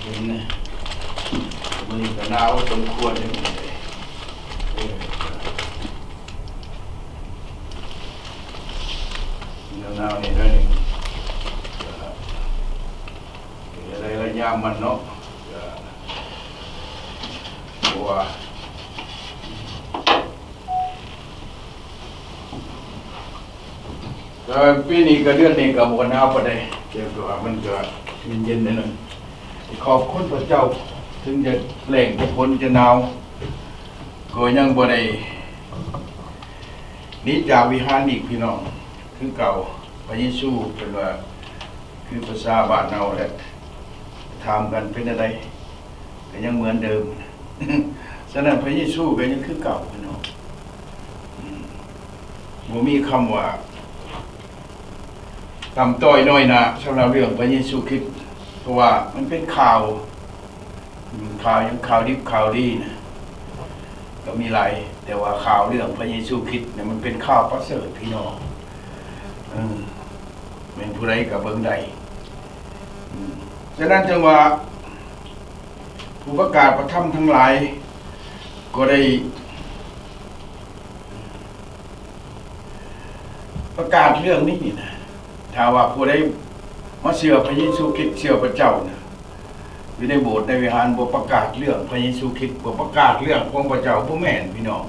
ມື້ນີ້ກໍໜາວສົມຄວນເດ້ ເອີ ໜາວໆ ແດ່ໜ້ອຍໜຶ່ງ ກໍເປັນໄລຍະມັນເນາະ ກໍ ເພາະວ່າ ແຕ່ວ່າປີນີ້ກໍເດືອນນີ້ກໍບໍ່ໜາວປານໃດ ແຕ່ວ່າມັນກໍເຢັນໆ ໜ້ອຍໜຶ່ງ. ຂອບຄຸນພະເຈົ້າ, ເຖິງຈະແລ້ງຈະຝົນຈະໜາວ ກໍຍັງບໍ່ໄດ້ໜີຈາກວິຫານອີກ ພີ່ນ້ອງ, ຄືເກົ່າ. ພະເຢຊູເພິ່ນວ່າ ຄືພາສາບ້ານເຮົາແຫຼະ ຖາມກັນເປັນແນວໃດ ກໍຍັງເໝືອນເດີມ. ສະນັ້ນພະເຢຊູກໍຍັງຄືເກົ່າພີ່ນ້ອງ. ອືມ ບໍ່ມີຄຳວ່າຕ່ຳຕ້ອຍນ້ອຍໜ້າສຳລັບເລື່ອງພະເຢຊູຄຣິດ, ເພາະວ່າມັນເປັນຂ່າວ, ອືມ ຂ່າວຫຍັງ ຂ່າວດິບຂ່າວດີນະ ກໍມີຫຼາຍ, ແຕ່ວ່າຂ່າວເລື່ອງພະເຢຊູຄຣິດນະ ມັນເປັນຂ່າວປະເສີດພີ່ນ້ອງ. ເອີ ແມ່ນຜູ້ໃດກໍເບິ່ງໄດ້. ອືມ ສະນັ້ນຈຶ່ງວ່າ ຜູ້ປະກາດພະທຳທັງຫຼາຍກໍໄດ້ປະກາດເລື່ອງນີ້ນະ. ຖ້າວ່າຜູ້ໃດມາເຊື່ອພະເຢຊູຄຣິດ ເຊື່ອພະເຈົ້ານະ ຢູ່ໃນໂບດໃນວິຫານ ບໍ່ປະກາດເລື່ອງພະເຢຊູຄຣິດ ບໍ່ປະກາດເລື່ອງຂອງພະເຈົ້າ ບໍ່ແມ່ນພີ່ນ້ອງ.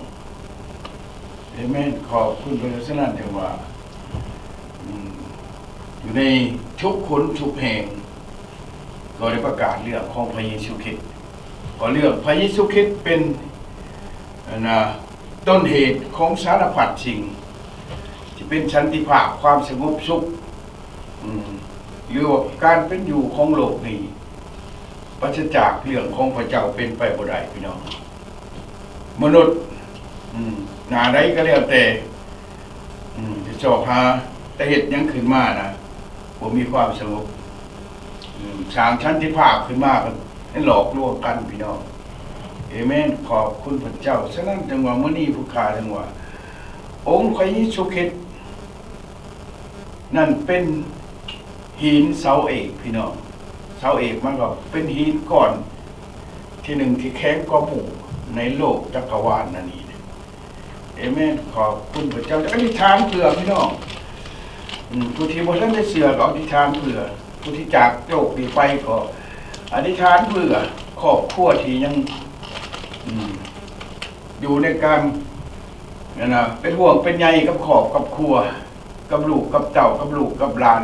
ເອເມນ. ຂອບຄຸນພະເຈົ້າ. ສະນັ້ນຈຶ່ງວ່າ ອືມ ຢູ່ໃນທຸກຄົນທຸກແຫ່ງ ກໍໄດ້ປະກາດເລື່ອງຂອງພະເຢຊູຄຣິດ, ເພາະເລື່ອງພະເຢຊູຄຣິດເປັນ ອັນນ່າ ຕົ້ນເຫດຂອງສາລະພັດສິ່ງ ທີ່ເປັນສັນຕິພາບ ຄວາມສະຫງົບສຸກ ອືມ ຫຼືວ່າການເປັນຢູ່ຂອງໂລກນີ້ ປາສະຈາກເລື່ອງຂອງພະເຈົ້າເປັນໄປບໍ່ໄດ້ ພີ່ນ້ອງ. ມະນຸດ ອືມ ໜ້າໃດກໍແລ້ວແຕ່ ອືມ ຈະຊອກຫາແຕ່ເຮັດຫຍັງຂຶ້ນມານະ ບໍ່ມີຄວາມສະຫງົບ ອືມ ສ້າງສັນຕິພາບຂຶ້ນມາ ກໍຫຼອກລວງກັນ ພີ່ນ້ອງ. ເອເມນ. ຂອບຄຸນພະເຈົ້າ. ສະນັ້ນຈຶ່ງວ່າ ມື້ນີ້ພວກຂ້າຈຶ່ງວ່າ ອົງພະເຢຊູຄຣິດ ນັ້ນເປັນຫີນເສົາເອກ ພີ່ນ້ອງ. ເສົາເອກມັນກໍເປັນຫີນກ້ອນທີໜຶ່ງທີ່ແຂງກວ່າໝູ່ໃນໂລກຈັກກະວານອັນນີ້. ເອເມນ. ຂອບຄຸນພະເຈົ້າ. ອະທິຖານເພື່ອ ພີ່ນ້ອງ. ອືມ ຜູ້ທີ່ບໍ່ທັນໄດ້ເຊື່ອກໍອະທິຖານເພື່ອ, ຜູ້ທີ່ຈາກໂລກນີ້ໄປກໍອະທິຖານເພື່ອຄອບຄົວທີ່ຍັງ ອືມ ຢູ່ໃນການ ນັ້ນນະ ເປັນຫ່ວງເປັນໃຍກັບຄອບກັບຄົວ ກັບລູກກັບເຕົ້າ ກັບລູກກັບຫຼານ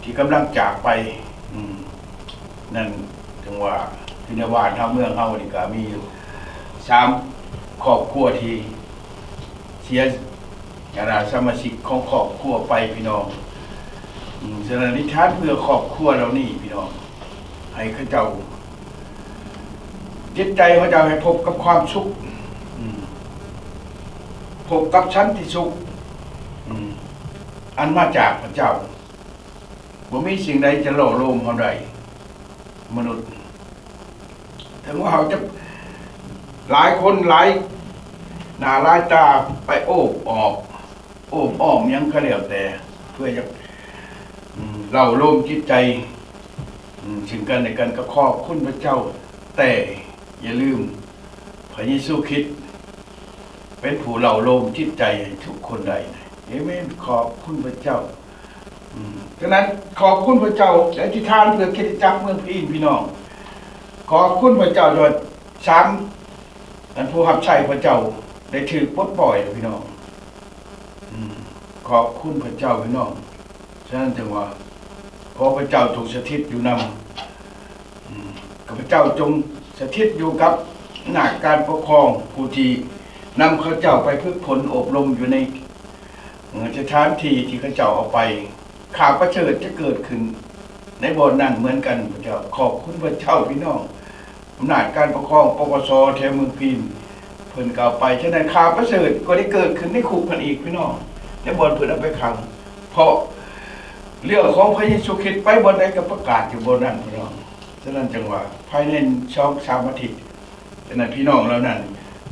ທີ່ກຳລັງຈາກໄປ. ອືມ ນັ້ນ ເຖິງວ່າຢູ່ໃນບ້ານເຮົາເມືອງເຮົານີ້ກໍມີຢູ່ສາມຄອບຄົວທີ່ເສຍ ອັນນ່າ ສະມາຊິກຂອງຄອບຄົວໄປ ພີ່ນ້ອງ. ອືມ ສະນັ້ນ ອະທິຖານເພື່ອຄອບຄົວເຫຼົ່ານີ້ ພີ່ນ້ອງ. ໃຫ້ເຂົາເຈົ້າ ຈິດໃຈເຂົາເຈົ້າໃຫ້ພົບກັບຄວາມສຸກ ອືມ ພົບກັບສັນຕິສຸກ ອືມ ອັນມາຈາກພະເຈົ້າ. ບໍ່ມີສິ່ງໃດຈະຫຼໍ່ໂລມເຮົາໄດ້ ມະນຸດ. ເຖິງວ່າເຮົາຈະ ຫຼາຍຄົນຫຼາຍໜ້າຫຼາຍຕາໄປໂອບອອບ ໂອບອ້ອມຫຍັງກໍແລ້ວແຕ່ ເພື່ອຢາກ ອືມ ເລົ້າໂລມຈິດໃຈ ອືມ ຊຶ່ງກັນແລະກັນ ກໍຂອບຄຸນພະເຈົ້າ, ແຕ່ຢ່າລືມ ພະເຢຊູຄຣິດເປັນຜູ້ເລົ້າໂລມຈິດໃຈໃຫ້ທຸກຄົນໄດ້. ເອເມນ. ຂອບຄຸນພະເຈົ້າ. ອືມ ສະນັ້ນ ຂອບຄຸນພະເຈົ້າ ແລະ ອະທິຖານເພື່ອຄຣິສຕະຈັກເມືອງພີນ ພີ່ນ້ອງ. ຂອບຄຸນພະເຈົ້າ ທີ່ວ່າສາມ ອັນຜູ້ຮັບໃຊ້ພະເຈົ້າໄດ້ຖືກປົດປ່ອຍແລ້ວ ພີ່ນ້ອງ. ອືມ ຂອບຄຸນພະເຈົ້າ ພີ່ນ້ອງ. ສະນັ້ນຈຶ່ງວ່າ ຂໍພະເຈົ້າຈົ່ງສະຖິດຢູ່ນຳ ອືມ ຂ້າພະເຈົ້າຈົ່ງສະຖິດຢູ່ກັບອຳນາດການປົກຄອງ ຜູ້ທີ່ນຳເຂົາເຈົ້າໄປຝຶກຝົນອົບຮົມຢູ່ໃນ ເອີ ສະຖານທີ່ທີ່ເຂົາເຈົ້າເອົາໄປ ຂ່າວປະເສີດຈະເກີດຂຶ້ນໃນບ່ອນນັ້ນເໝືອນກັນ. ພະເຈົ້າ ຂອບຄຸນພະເຈົ້າ ພີ່ນ້ອງ. ອຳນາດການປົກຄອງ ປກສ ແຖວເມືອງພີນ ເພິ່ນກໍເອົາໄປ. ສະນັ້ນ ຂ່າວປະເສີດກໍໄດ້ເກີດຂຶ້ນໃນຄຸກຫັ້ນອີກ ພີ່ນ້ອງ, ໃນບ່ອນເພິ່ນເອົາໄປຂັງ. ເພາະເລື່ອງຂອງພະເຢຊູຄຣິດໄປບ່ອນໃດກໍປະກາດຢູ່ບ່ອນນັ້ນ ພີ່ນ້ອງ. ສະນັ້ນຈຶ່ງວ່າ ພາຍໃນສອງສາມອາທິດ ສະນັ້ນ ພີ່ນ້ອງເຫຼົ່ານັ້ນ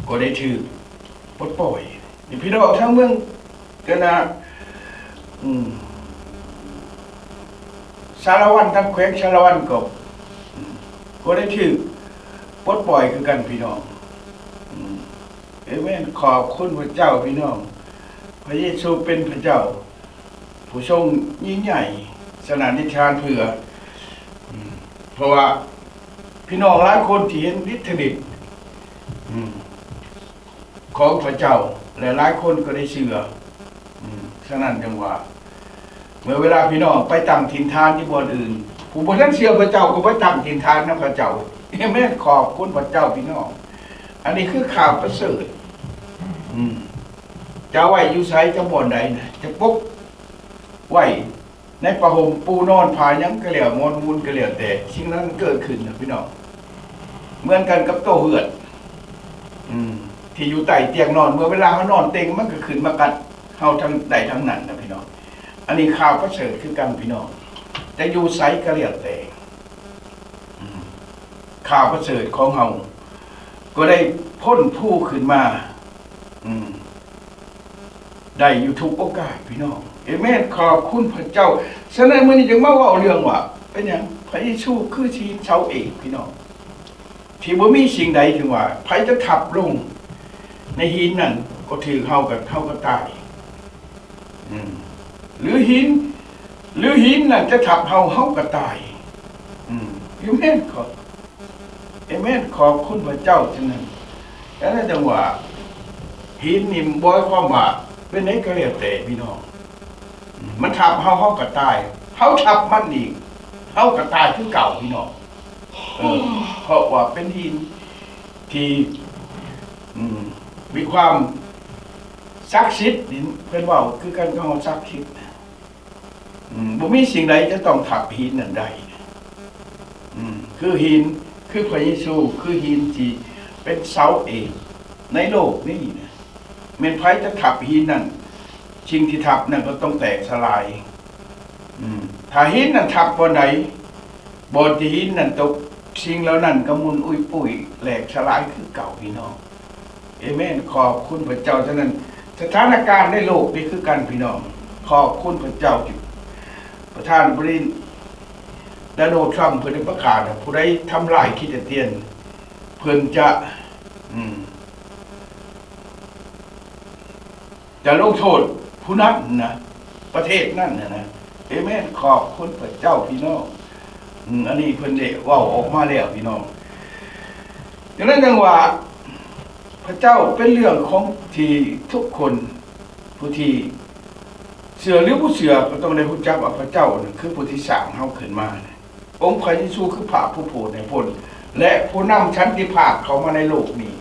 ກໍໄດ້ຖືກປົດປ່ອຍ. ນີ້ ພີ່ນ້ອງທາງເມືອງ ເກີນນະ ອືມ ສາລະວັນ ທາງແຂວງສາລະວັນກໍ ອືມ ກໍໄດ້ຖືກປົດປ່ອຍຄືກັນພີ່ນ້ອງ. ອືມ ເອເມນ. ຂອບຄຸນພະເຈົ້າພີ່ນ້ອງ. ພະເຢຊູເປັນພະເຈົ້າ ຜູ້ຊົງຍິ່ງໃຫຍ່ສະໜານນິທານເພື່ອ ອືມ ເພາະວ່າພີ່ນ້ອງຫຼາຍຄົນທີ່ເຫັນອິດທິລິດ ອືມ ຂອງພະເຈົ້າ ແລະ ຫຼາຍຄົນກໍໄດ້ເຊື່ອ. ອືມ ສະນັ້ນຈັ່ງວ່າ ເມື່ອເວລາພີ່ນ້ອງໄປຕັ້ງຖິ່ນຖານຢູ່ບ່ອນອື່ນ ຜູ້ບໍ່ທັນເຊື່ອພະເຈົ້າກໍໄປຕັ້ງຖິ່ນຖານນຳພະເຈົ້າ. ເອເມນ. ຂອບຄຸນພະເຈົ້າພີ່ນ້ອງ. ອັນນີ້ຄືຂ່າວປະເສີດ. ອືມ ຈະໄວ້ຢູ່ໃສ ຈະບ່ອນໃດນະ ຈະປົກໄວ້ໃນຜ້າຫົ່ມປູນອນ ຜ້າຫຍັງກໍແລ້ວ ໝອນມຸ້ນກໍແລ້ວແຕ່ ສິ່ງນັ້ນເກີດຂຶ້ນນະພີ່ນ້ອງ. ເໝືອນກັນກັບໂຕເຮືອນ ອືມ ທີ່ຢູ່ໃຕ້ຕຽງນອນ ເມື່ອເວລາເຮົານອນເຕັງ ມັນກໍຂຶ້ນມາກັດເຮົາທັງໃດທັງນັ້ນນະພີ່ນ້ອງ. ອັນນີ້ຂ່າວປະເສີດຄືກັນພີ່ນ້ອງ ຈະຢູ່ໃສກໍແລ້ວແຕ່ ອືມ ຂ່າວປະເສີດຂອງເຮົາກໍໄດ້ພົ້ນຟູຂຶ້ນມາ ອືມ ໄດ້ຢູ່ທຸກໂອກາດພີ່ນ້ອງ. ເອເມນ. ຂອບຄຸນພະເຈົ້າ. ສະນັ້ນ ມື້ນີ້ຈຶ່ງມາເວົ້າເລື່ອງວ່າ ເປັນຫຍັງພະເຢຊູຄືຊິເສົາເອກພີ່ນ້ອງ ທີ່ບໍ່ມີສິ່ງໃດ ເຖິງວ່າໃຜຈະທັບລົງໃນຫີນນັ້ນ ກໍຖືກເຮົາ ກໍເຮົາກໍຕາຍ. ອືມ ຫຼືຫີນ ຫຼືຫີນນັ້ນຈະທັບເຮົາ ເຮົາກໍຕາຍ. ອືມ ເອເມນ. ຂອບ ເອເມນ. ຂອບຄຸນພະເຈົ້າ. ສະນັ້ນ ແລ້ວຈັ່ງວ່າ ຫີນນີ້ບໍ່ໝາຍຄວາມວ່າເປັນໃດກໍແລ້ວແຕ່ພີ່ນ້ອງ ອືມ ມັນທັບເຮົາ ເຮົາກໍຕາຍ ເຮົາທັບມັນອີກ ເຮົາກໍຕາຍຄືເກົ່າພີ່ນ້ອງ. ເອີ ເພາະວ່າເປັນຫີນທີ່ ອືມ ມີຄວາມສັກສິດ ເພິ່ນເວົ້າຄືກັນກັບເຮົາ ສັກສິດ. ອືມ ບໍ່ມີສິ່ງໃດຈະຕ້ອງທັບຫີນນັ້ນໄດ້. ອືມ ຄືຫີນ ຄືພະເຢຊູ ຄືຫີນທີ່ເປັນເສົາເອກໃນໂລກນີ້ນະ ແມ່ນໃຜຈະທັບຫີນນັ້ນ ສິ່ງທີ່ທັບນັ້ນກໍຕ້ອງແຕກສະຫຼາຍ. ອືມ ຖ້າຫີນນັ້ນທັບບ່ອນໃດ ບ່ອນທີ່ຫີນນັ້ນຕົກ ສິ່ງເຫຼົ່ານັ້ນກໍໝຸ່ນອຸ້ຍປຸ້ຍ ແຫຼກສະຫຼາຍຄືເກົ່າພີ່ນ້ອງ. ເອເມນ. ຂອບຄຸນພະເຈົ້າ. ສະນັ້ນ ສະຖານະການໃນໂລກນີ້ຄືກັນພີ່ນ້ອງ. ຂອບຄຸນພະເຈົ້າທີ່ປະທານບໍລິ ໂດນັລ ທຣຳ ເພິ່ນໄດ້ປະກາດວ່າ ຜູ້ໃດທຳລາຍຄຣິສຕຽນ ເພິ່ນຈະ ອືມ ຈະລົງໂທດຜູ້ນັ້ນນະ ປະເທດນັ້ນນະ. ເອເມນ. ຂອບຄຸນພະເຈົ້າພີ່ນ້ອງ. ອືມ ອັນນີ້ເພິ່ນໄດ້ເວົ້າອອກມາແລ້ວພີ່ນ້ອງ. ດັ່ງນັ້ນຈັ່ງວ່າ ພະເຈົ້າເປັນເລື່ອງຂອງທີ່ທຸກຄົນ ຜູ້ທີ່ເຊື່ອຫຼືບໍ່ເຊື່ອ ກໍຕ້ອງໄດ້ຮູ້ຈັກວ່າພະເຈົ້ານັ້ນຄືຜູ້ທີ່ສ້າງເຮົາຂຶ້ນມາ. ອົງພະເຢຊູຄືພະຜູ້ໂຜດໃຫ້ພົ້ນ ແລະ ຜູ້ນຳສັນຕິພາບເຂົ້າມາໃນໂລກນີ້.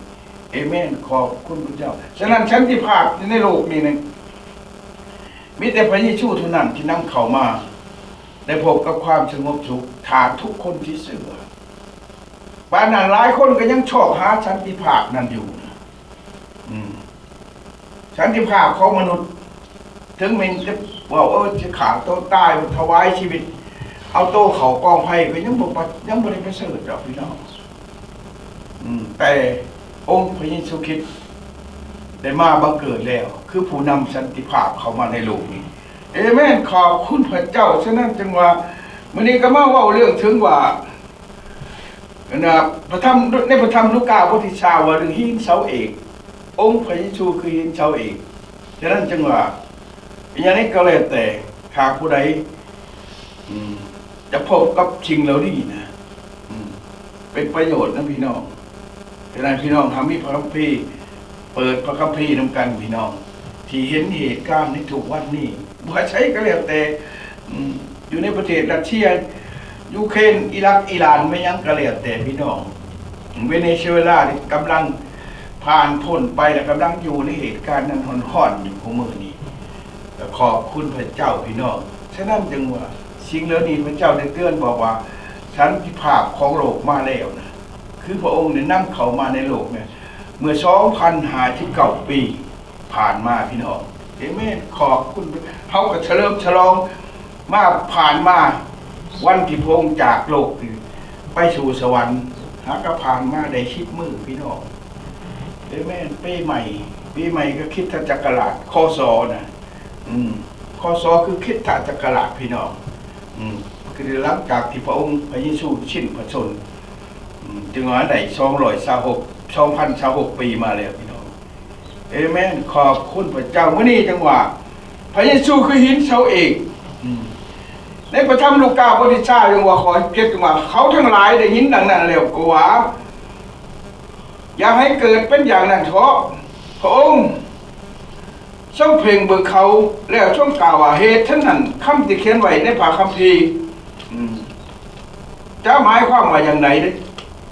ເອເມນ. ຂອບຄຸນພະເຈົ້າ. ສະນັ້ນ ສັນຕິພາບໃນໂລກນີ້ນັ້ນ ມີແຕ່ພະເຢຊູເທົ່ານັ້ນທີ່ນຳເຂົ້າມາ ໄດ້ພົບກັບຄວາມສະຫງົບສຸກ ຖ້າທຸກຄົນທີ່ເຊື່ອ. ປານນັ້ນຫຼາຍຄົນກໍຍັງຊອກຫາສັນຕິພາບນັ້ນຢູ່ນະ. ອືມ ສັນຕິພາບຂອງມະນຸດ ເຖິງແມ່ນຈະເວົ້າ ເອີ ຈະຂ້າໂຕຕາຍ ຖວາຍຊີວິດ ເອົາໂຕເຂົ້າກອງໄຟ ກໍຍັງບໍ່ປະ ຍັງບໍ່ໄດ້ປະເສີດດອກພີ່ນ້ອງ. ອືມ ແຕ່ອົງພະເຢຊູຄຣິດໄດ້ມາບັງເກີດແລ້ວ ຄືຜູ້ນຳສັນຕິພາບເຂົ້າມາໃນໂລກນີ້. ເອເມນ. ຂອບຄຸນພະເຈົ້າ. ສະນັ້ນຈຶ່ງວ່າ ມື້ນີ້ກໍມາເວົ້າເລື່ອງເຖິງວ່າ ອັນນະ ພະທຳ ໃນພະທຳລູກາ ບົດທີຊາວ ວ່າເລື່ອງຫີນເສົາເອກ ອົງພະເຢຊູຄືຫີນເສົາເອກ. ສະນັ້ນຈຶ່ງວ່າ ອີ່ຫຍັງໃດກໍແລ້ວແຕ່ ຖ້າຜູ້ໃດ ອືມ ຈະພົບກັບສິ່ງເຫຼົ່ານີ້ນະ ອືມ ເປັນປະໂຫຍດນຳພີ່ນ້ອງ. ສະນັ້ນພີ່ນ້ອງ ຖ້າມີພະຄຳພີ ເປີດພະຄຳພີນຳກັນພີ່ນ້ອງ ທີ່ເຫັນເຫດການໃນທຸກວັນນີ້ ບໍ່ວ່າໃສກໍແລ້ວແຕ່ ອືມ ຢູ່ໃນປະເທດຣັດເຊຍ ຢູເຄຣນ ອີຣັກ ອີຣານ ແມ່ນຫຍັງກໍແລ້ວແຕ່ພີ່ນ້ອງ ເວເນຊູເອລານີ້ກຳລັງຜ່ານພົ້ນໄປ ແລະ ກຳລັງຢູ່ໃນເຫດການນັ້ນຮ້ອນໆຢູ່ຄູ່ມື້ນີ້ ກໍຂອບຄຸນພະເຈົ້າພີ່ນ້ອງ. ສະນັ້ນຈຶ່ງວ່າ ສິ່ງເຫຼົ່ານີ້ພະເຈົ້າໄດ້ເຕືອນບອກວ່າ ສັນຕິພາບຂອງໂລກມາແລ້ວນະ ຄືພະອົງໄດ້ນຳເຂົ້າມາໃນໂລກນະ ເມື່ອສອງພັນຫ້າສິບເກົ້າປີ ຜ່ານມາພີ່ນ້ອງ. ເອເມນ. ຂອບຄຸນ. ເຮົາກໍສະເຫຼີມສະຫຼອງມາ ຜ່ານມາ ວັນທີ່ພະອົງຈາກໂລກນີ້ໄປສູ່ສະຫວັນ ຫາກະຜ່ານມາໄດ້ສິບມື້ພີ່ນ້ອງ. ເອເມນ. ປີໃໝ່ ປີໃໝ່ກໍຄຣິສຕະຈັກກະລາດ ຄ.ສ. ນະ ອືມ ຄ.ສ. ຄືຄຣິສຕະຈັກກະລາດພີ່ນ້ອງ. ອືມ ຄືຫຼັງຈາກທີ່ພະອົງພະເຢຊູສິ້ນພະຊົນ ຈຶ່ງວ່າໄດ້ສອງຮ້ອຍຊາວຫົກ ສອງພັນຊາວຫົກປີມາແລ້ວ ພີ່ນ້ອງ. ເອເມນ. ຂອບຄຸນພະເຈົ້າ. ມື້ນີ້ຈັ່ງວ່າ ພະເຢຊູຄືຫີນເສົາເອກ. ໃນພະທຳລູກາບົດທີສາມ ຈັ່ງວ່າ ຂໍ້ເຈັດ ຈັ່ງວ່າ ເຂົາທັງຫຼາຍໄດ້ຍິນດັ່ງນັ້ນແລ້ວກໍວ່າ ຢ່າໃຫ້ເກີດເປັນຢ່າງນັ້ນເຖາະ. ພະອົງ ຊົງເພັ່ງເບິ່ງເຂົາ ແລ້ວຊົງກ່າວວ່າ ເຫດສະນັ້ນ ຄຳທີ່ຂຽນໄວ້ໃນພະຄຳພີ ອືມ ຈະໝາຍຄວາມວ່າຢ່າງໃດ?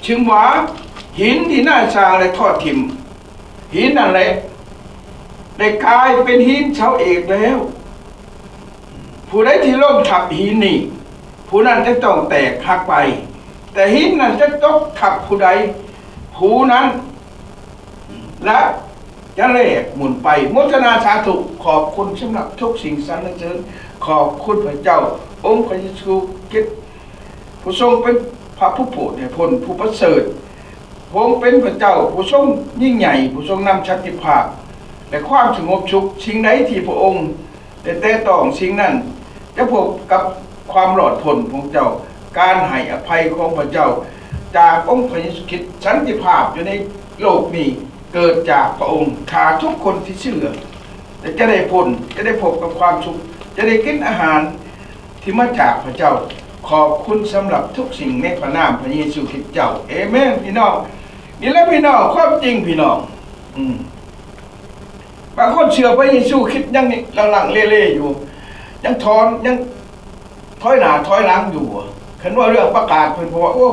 ຈຶ່ງວ່າ ຫີນທີ່ນາຍຊ່າງໄດ້ທອດຖິ້ມ, ຫີນນັ້ນແຫຼະ ໄດ້ກາຍເປັນຫີນເສົາເອກແລ້ວ. ຜູ້ໃດທີ່ລົ້ມທັບຫີນນີ້ ຜູ້ນັ້ນຈະຕ້ອງແຕກຫັກໄປ, ແຕ່ຫີນນັ້ນຈະຕົກທັບຜູ້ໃດ ຜູ້ນັ້ນລະຈະແຫຼກໝູນໄປ. ໂມທະນາສາທຸ. ຂອບຄຸນສຳລັບທຸກສິ່ງສັນລະເສີນ. ຂອບຄຸນພະເຈົ້າ ອົງພະເຢຊູຄຣິດ ຜູ້ຊົງເປັນພະຜູ້ໂປດໃຫ້ພົ້ນ, ຜູ້ປະເສີດ. ພະອົງເປັນພະເຈົ້າຜູ້ຊົງຍິ່ງໃຫຍ່, ຜູ້ຊົງນຳສັນຕິພາບ ແລະ ຄວາມສະຫງົບສຸກ. ສິ່ງໃດທີ່ພະອົງ ແຕ່ແຕະຕ້ອງສິ່ງນັ້ນ ຈະພົບກັບຄວາມລອດພົ້ນຂອງເຈົ້າ, ການໃຫ້ອະໄພຂອງພະເຈົ້າຈາກອົງພະເຢຊູຄຣິດ. ສັນຕິພາບຢູ່ໃນໂລກນີ້ເກີດຈາກພະອົງ. ຖ້າທຸກຄົນທີ່ເຊື່ອ ແລະ ຈະໄດ້ພົ້ນ, ຈະໄດ້ພົບກັບຄວາມສຸກ, ຈະໄດ້ກິນອາຫານທີ່ມາຈາກພະເຈົ້າ. ຂອບຄຸນສຳລັບທຸກສິ່ງໃນພະນາມພະເຢຊູຄຣິດເຈົ້າ. ເອເມນ ພີ່ນ້ອງ. ນີ້ແຫຼະພີ່ນ້ອງ ຄວາມຈິງ ພີ່ນ້ອງ. ອືມ. ບາງຄົນເຊື່ອພະເຢຊູຄຣິດຍັງລັງໆເລໆຢູ່, ຍັງຖອນ ຍັງຖອຍໜ້າຖອຍຫຼັງຢູ່. ຄັນວ່າເລື່ອງປະກາດ ເພິ່ນບອກວ່າ ໂອ້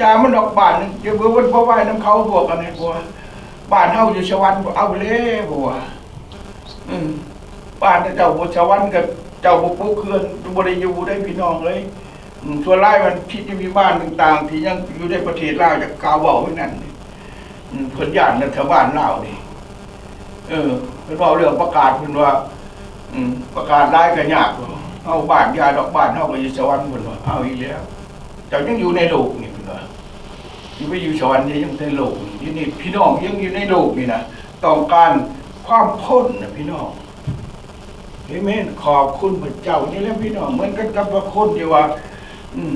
ຢ່າມັນດອກ ບ້ານນີ້ ດຽວເພິ່ນບໍ່ໄຫວ້ນຳເຂົາ ພວກອັນນີ້ ເພາະວ່າບ້ານເຮົາຢູ່ສະຫວັນ ເອົາແລ້ວ ເພາະວ່າ ອືມ ບ້ານເຈົ້າບໍ່ສະຫວັນ ກໍເຈົ້າບໍ່ປຸກເຮືອນ ບໍ່ໄດ້ຢູ່ເດ້ ພີ່ນ້ອງເອີຍ. ອືມ ສ່ວນຫຼາຍມັນຄິດຢູ່ທີ່ບ້ານຕ່າງໆ ທີ່ຍັງຢູ່ໃນປະເທດລາວ ຢາກກ່າວເວົ້າໄວ້ນັ້ນ. ອືມ ເພິ່ນຢ້ານລັດຖະບານລາວນີ້ ເອີ ເພິ່ນເວົ້າເລື່ອງປະກາດ ເພິ່ນວ່າ ອືມ ປະກາດຫຼາຍກໍຍາກ ເຮົາບ້ານຢ່າດອກ ບ້ານເຮົາກໍຢູ່ສະຫວັນ ເພິ່ນວ່າ. ເອົາອີກແລ້ວ ເຈົ້າຍັງຢູ່ໃນໂລກນີ້ ເພິ່ນວ່າ ຊິໄປຢູ່ສະຫວັນ ຍັງຢູ່ໃນໂລກນີ້. ນີ້ພີ່ນ້ອງຍັງຢູ່ໃນໂລກນີ້ນະ ຕ້ອງການຄວາມພົ້ນນະ ພີ່ນ້ອງ. ເອເມນ. ຂອບຄຸນພະເຈົ້າ. ນີ້ແຫຼະພີ່ນ້ອງ ເໝືອນກັນກັບວ່າຄົນທີ່ວ່າ ອືມ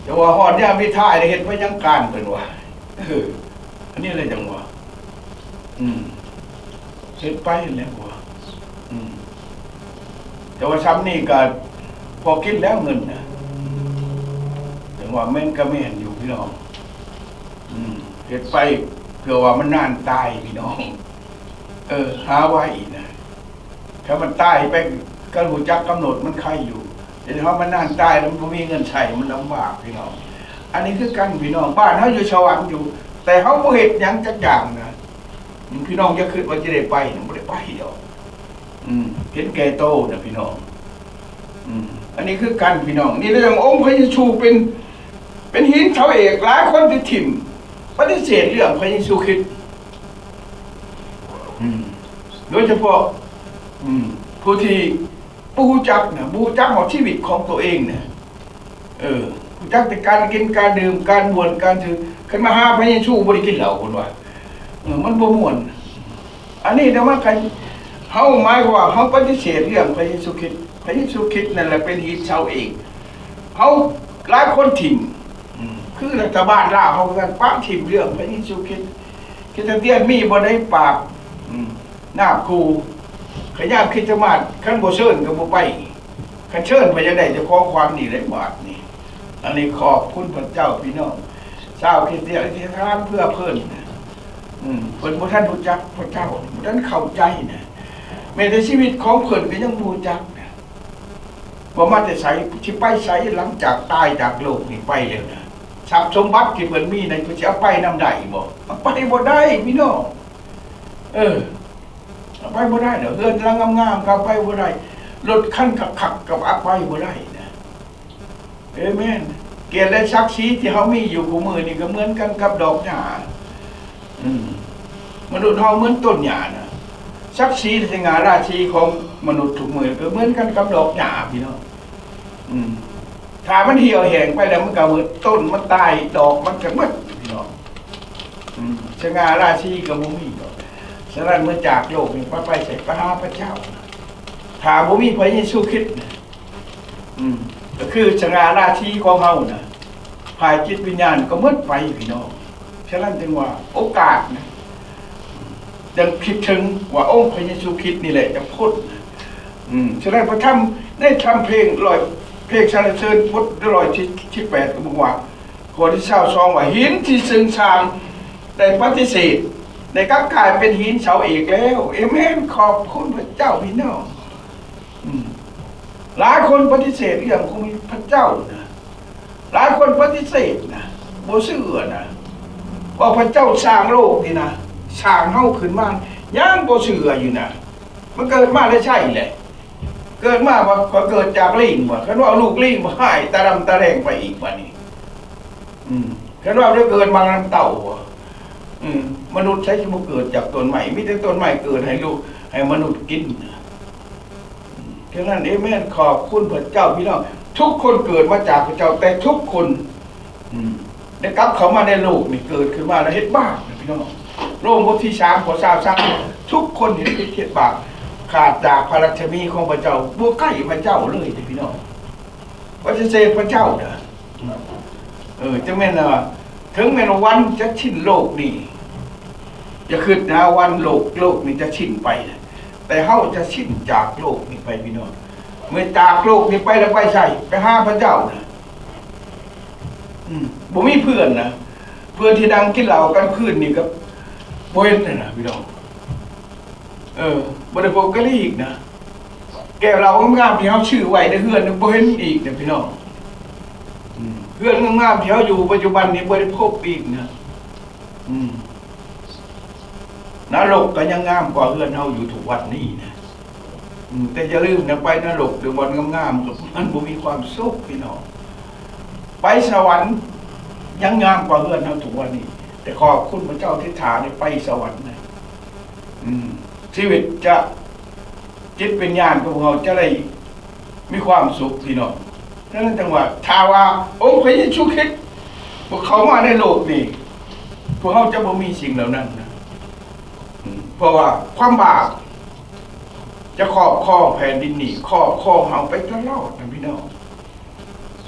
ແຕ່ວ່າຮອດຍາມສຸດທ້າຍໄດ້ເຮັດໄປຫຍັງການ ເພິ່ນວ່າ. ເອີ ອັນນີ້ແຫຼະຈັ່ງວ່າ ອືມ ເຮັດໄປຫັ້ນແຫຼະວ່າ ອືມ ແຕ່ວ່າຊ່ຳນີ້ກໍພໍກິນແລ້ວເງິນນະ. ຈັ່ງວ່າແມ່ນກໍແມ່ນຢູ່ພີ່ນ້ອງ. ອືມ ເຮັດໄປເພື່ອວ່າມັນນານຕາຍພີ່ນ້ອງ. ເອີ ຫາໄວ້ນະ ຖ້າມັນຕາຍໄປ ກໍຮູ້ຈັກກຳນົດມັນໄຄຢູ່. ແຕ່ຖ້າມັນນານຕາຍແລ້ວ ມັນບໍ່ມີເງິນໃຊ້ ມັນລຳບາກພີ່ນ້ອງ. ອັນນີ້ຄືກັນພີ່ນ້ອງ ບ້ານເຮົາຢູ່ສະຫວັນຢູ່ ແຕ່ເຮົາບໍ່ເຮັດຫຍັງຈັກຢ່າງນະ. ອືມ ພີ່ນ້ອງຢ່າຄິດວ່າຈະໄດ້ໄປນະ ບໍ່ໄດ້ໄປດອກ. ອືມ ເຫັນແກ່ໂຕນະພີ່ນ້ອງ. ອືມ ອັນນີ້ຄືກັນພີ່ນ້ອງ. ນີ້ເລື່ອງອົງພະເຢຊູເປັນ ເປັນຫີນເສົາເອກ ຫຼາຍຄົນທີ່ຖິ້ມ ປະຕິເສດເລື່ອງພະເຢຊູຄຣິດ. ອືມ ໂດຍສະເພາະ ອືມ ຜູ້ທີ່ບໍ່ຮູ້ຈັກນະ ບໍ່ຮູ້ຈັກຮອດຊີວິດຂອງຕົວເອງນະ. ເອີ ຮູ້ຈັກແຕ່ການກິນ ການດື່ມ ການມ່ວນ ການຊື່. ຄັນມາຫາພະເຢຊູບໍ່ໄດ້ກິນເຫຼົ້າ ເພິ່ນວ່າ ເອີ ມັນບໍ່ມ່ວນ. ອັນນີ້ນະ ມັນກໍ ເຮົາໝາຍຄວາມວ່າເຮົາປະຕິເສດເລື່ອງພະເຢຊູຄຣິດ. ພະເຢຊູຄຣິດນັ້ນແຫຼະເປັນຫີນເສົາເອກ. ເຮົາ ຫຼາຍຄົນຖິ້ມ ອືມ ຄືລັດຖະບານລາວເຮົາຄືກັນ ປະຖິ້ມເລື່ອງພະເຢຊູຄຣິດ. ຄຣິສຕຽນມີບໍ່ໄດ້ປາບ ອືມ ນາບຂູ່ ຂະຍາດຄຣິສຕະມາດ ຄັນບໍ່ເຊີນກໍບໍ່ໄປ. ຄັນເຊີນໄປຈັ່ງໃດ ເຈົ້າຂອງຂວັນນີ້ແຫຼະບາດນີ້. ອັນນີ້ຂອບຄຸນພະເຈົ້າພີ່ນ້ອງ. ຊາວຄຣິສຕຽນອະທິຖານເພື່ອເພິ່ນ ອືມ ເພິ່ນບໍ່ທັນຮູ້ຈັກພະເຈົ້າ ບໍ່ທັນເຂົ້າໃຈນະ. ແມ້ແຕ່ຊີວິດຂອງເພິ່ນກໍຍັງບໍ່ຮູ້ຈັກນະ ວ່າມາແຕ່ໃສ ຊິໄປໃສ ຫຼັງຈາກຕາຍຈາກໂລກນີ້ໄປແລ້ວນະ. ຊັບສົມບັດທີ່ເພິ່ນມີນັ້ນ ເພິ່ນຊິເອົາໄປນຳໄດ້ບໍ່? ເອົາໄປບໍ່ໄດ້ພີ່ນ້ອງ. ເອີ ເອົາໄປບໍ່ໄດ້ດອກ. ເຮືອນຫຼັງງາມໆ ກໍເອົາໄປບໍ່ໄດ້. ລົດຄັນຄັກໆ ກໍເອົາໄປບໍ່ໄດ້ນະ. ເອເມນ. ກຽດ ແລະ ສັກສີທີ່ເຮົາມີຢູ່ຄູ່ມື້ນີ້ກໍເໝືອນກັນກັບດອກຫຍ້າ. ອືມ ມະນຸດເຮົາເໝືອນຕົ້ນຫຍ້ານະ. ສັກສີ ແລະ ສະຫງ່າລາສີຂອງມະນຸດທຸກມື້ກໍເໝືອນກັນກັບດອກຫຍ້າ ພີ່ນ້ອງ. ອືມ ຖ້າມັນຫ່ຽວແຫ້ງໄປແລ້ວ ມັນກໍໝົດ, ຕົ້ນມັນຕາຍ ດອກມັນກໍໝົດ ພີ່ນ້ອງ. ອືມ ສະຫງ່າລາສີກໍບໍ່ມີດອກ. ສະນັ້ນ ເມື່ອຈາກໂລກນີ້ໄປ ໄປໃສ? ໄປຫາພະເຈົ້າ. ຖ້າບໍ່ມີພະເຢຊູຄຣິດນະ ອືມ ກໍຄືສະຫງ່າລາສີຂອງເຮົານະ. ຝ່າຍຈິດວິນຍານກໍໝົດໄປພີ່ນ້ອງ. ສະນັ້ນຈຶ່ງວ່າໂອກາດນະ ຈັ່ງຄິດເຖິງວ່າອົງພະເຢຊູຄຣິດນີ້ແຫຼະຈະພົ້ນນະ. ອືມ ສະນັ້ນພະທຳ ໃນທຳເພງຮ້ອຍ ເພງສັນລະເສີນບົດຮ້ອຍສິບແປດ ກໍບອກວ່າ ຂໍ້ທີຊາວສອງ ວ່າ ຫີນທີ່ເຊິ່ງຊ່າງໄດ້ປະຕິເສດ ໄດ້ກັບກາຍເປັນຫີນເສົາເອກແລ້ວ. ເອເມນ. ຂອບຄຸນພະເຈົ້າພີ່ນ້ອງ. ອືມ ຫຼາຍຄົນປະຕິເສດເລື່ອງຂອງພະເຈົ້ານະ. ຫຼາຍຄົນປະຕິເສດນະ ບໍ່ເຊື່ອນະ ວ່າພະເຈົ້າສ້າງໂລກນີ້ນະ ສ້າງເຮົາຂຶ້ນມາ ຍັງບໍ່ເຊື່ອຢູ່ນະ. ມັນເກີດມາແຕ່ໃສແຫຼະ? ເກີດມາວ່າ ວ່າເກີດຈາກລີງບໍ່? ຄັນວ່າລູກລີງບໍ່ ຮ້າຍຕາດຳຕາແດງໄປອີກບາດນີ້. ອືມ ຄັນວ່າໄດ້ເກີດມານຳເຕົ້າບໍ່? ອືມ ມະນຸດໃສຊິບໍ່ເກີດຈາກຕົ້ນໄມ້? ມີແຕ່ຕົ້ນໄມ້ເກີດໃຫ້ລູກ ໃຫ້ມະນຸດກິນນະ. ອືມ ສະນັ້ນ ເອເມນ. ຂອບຄຸນພະເຈົ້າພີ່ນ້ອງ. ທຸກຄົນເກີດມາຈາກພະເຈົ້າ ແຕ່ທຸກຄົນ ອືມ ໄດ້ກັບເຂົ້າມາໃນໂລກນີ້ ເກີດຂຶ້ນມາແລ້ວເຮັດບາບນະພີ່ນ້ອງ. ໂລມບົດທີສາມ ຂໍ້ຊາວສາມ ທຸກຄົນເຮັດຜິດເຮັດບາບ ຂາດຈາກພະລາຊະມີຂອງພະເຈົ້າ ບໍ່ໃກ້ພະເຈົ້າເລີຍເດ້ພີ່ນ້ອງ. ປະຕິເສດພະເຈົ້ານະ. ເອີ ຈັ່ງແມ່ນວ່າ ເຖິງແມ່ນວ່າວັນຈະສິ້ນໂລກນີ້ ຢ່າຄິດນະ ວັນໂລກ ໂລກນີ້ຈະສິ້ນໄປນະ ແຕ່ເຮົາຈະສິ້ນຈາກໂລກນີ້ໄປພີ່ນ້ອງ. ເມື່ອຈາກໂລກນີ້ໄປແລ້ວໄປໃສ? ໄປຫາພະເຈົ້ານະ. ອືມ ບໍ່ມີເພື່ອນນະ ເພື່ອນທີ່ນັ່ງກິນເຫຼົ້າກັນຄືນນີ້ກໍບໍ່ເຫັນແລ້ວນະພີ່ນ້ອງ. ເອີ ບໍ່ໄດ້ພົບກັນອີກນະ. ແກ້ວເຫຼົ້າງາມໆທີ່ເຮົາຊື້ໄວ້ໃນເຮືອນ ບໍ່ເຫັນອີກນະພີ່ນ້ອງ. ອືມ ເຮືອນງາມໆທີ່ເຮົາຢູ່ປັດຈຸບັນນີ້ ບໍ່ໄດ້ພົບອີກນະ. ອືມ ນະລົກກໍຍັງງາມກວ່າເຮືອນເຮົາຢູ່ທຸກວັນນີ້ນະ. ອືມ ແຕ່ຢ່າລືມນະ ໄປນະລົກຫຼືບ່ອນງາມໆ ກໍມັນບໍ່ມີຄວາມສຸກພີ່ນ້ອງ. ໄປສະຫວັນຍັງງາມກວ່າເຮືອນເຮົາທຸກວັນນີ້. ແຕ່ຂອບຄຸນພະເຈົ້າທີ່ຖ້າໄດ້ໄປສະຫວັນນະ. ອືມ ຊີວິດຈະ ຈິດວິນຍານຂອງເຮົາຈະໄດ້ມີຄວາມສຸກພີ່ນ້ອງ. ສະນັ້ນຈັ່ງວ່າ ຖ້າວ່າອົງພະເຢຊູຄຣິດບໍ່ເຂົ້າມາໃນໂລກນີ້ ພວກເຮົາຈະບໍ່ມີສິ່ງເຫຼົ່ານັ້ນນະ. ອືມ ເພາະວ່າຄວາມບາບຈະຄອບຄອງແຜ່ນດິນນີ້ ຄອບຄອງເຮົາໄປຕະຫຼອດນະພີ່ນ້ອງ.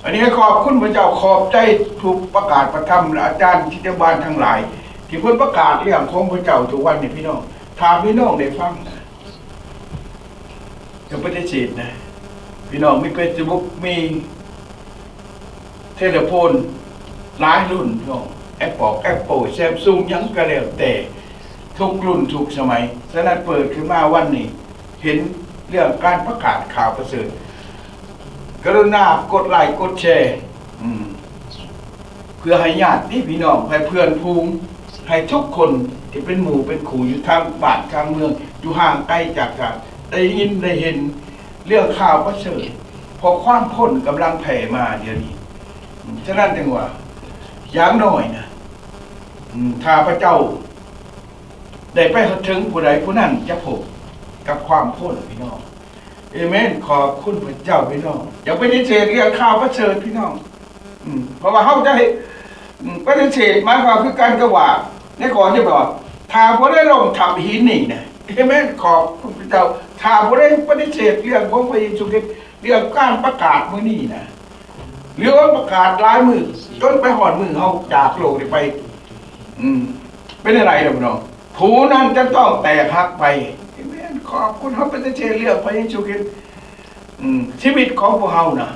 ອັນນີ້ໃຫ້ຂອບຄຸນພະເຈົ້າ. ຂອບໃຈຜູ້ປະກາດພະທຳ ແລະ ອາຈານກິດຈະບານທັງຫຼາຍ ທີ່ເພິ່ນປະກາດເລື່ອງຂອງພະເຈົ້າທຸກວັນນີ້ພີ່ນ້ອງ. ຖ້າພີ່ນ້ອງໄດ້ຟັງນະ ຢ່າປະຕິເສດນະພີ່ນ້ອງ. ມີເຟສບຸກ ມີເທເລໂຟນຫຼາຍລຸ້ນພີ່ນ້ອງ ແອັບເປິ້ນ ແອັບເປິ້ນ ແຊມຊຸງ ຫຍັງກໍແລ້ວແຕ່ ທຸກລຸ້ນທຸກສະໄໝ. ສະນັ້ນເປີດຂຶ້ນມາວັນນີ້ ເຫັນເລື່ອງການປະກາດຂ່າວປະເສີດ ກະລຸນາກົດໄລກົດແຊ ອືມ ເພື່ອໃຫ້ຍາດຕິພີ່ນ້ອງ ໃຫ້ເພື່ອນຝູງ ໃຫ້ທຸກຄົນທີ່ເປັນໝູ່ເປັນຄູ່ ຢູ່ທາງບ້ານທາງເມືອງ ຢູ່ຫ່າງໄກຈາກກັນ ໄດ້ຍິນໄດ້ເຫັນເລື່ອງຂ່າວປະເສີດ ເພາະຄວາມພົ້ນກຳລັງແຜ່ມາດຽວນີ້. ອືມ ສະນັ້ນຈຶ່ງວ່າ ຢ່າງໜ້ອຍນະ ອືມ ຖ້າພະເຈົ້າ ໄດ້ໄປເຖິງຜູ້ໃດ ຜູ້ນັ້ນຈະພົບກັບຄວາມພົ້ນພີ່ນ້ອງ. ເອເມນ. ຂອບຄຸນພະເຈົ້າພີ່ນ້ອງ. ຢ່າປະຕິເສດເລື່ອງຂ່າວປະເສີດພີ່ນ້ອງ. ອືມ ເພາະວ່າເຮົາຈະເຮັດ ອືມ ປະຕິເສດ ໝາຍຄວາມຄືກັນກັບວ່າ ໃນຂໍ້ທີ່ບອກ ຖ້າຜູ້ໃດລົ້ມທັບຫີນນີ້ນະ. ເອເມນ. ຂອບຄຸນພະເຈົ້າ. ຖ້າຜູ້ໃດປະຕິເສດເລື່ອງຂອງພະເຢຊູຄຣິດ ເລື່ອງການປະກາດມື້ນີ້ນະ ຫຼືວ່າປະກາດຫຼາຍມື້ ຈົນໄປຮອດມື້ເຮົາຈາກໂລກນີ້ໄປ ອືມ ເປັນຈັ່ງໃດລະພີ່ນ້ອງ? ຜູ້ນັ້ນຈະຕ້ອງແຕກຫັກໄປ. ເອເມນ. ຂອບຄຸນ. ເຮົາປະຕິເສດເລື່ອງພະເຢຊູຄຣິດ ອືມ ຊີວິດຂອງພວກເຮົານະ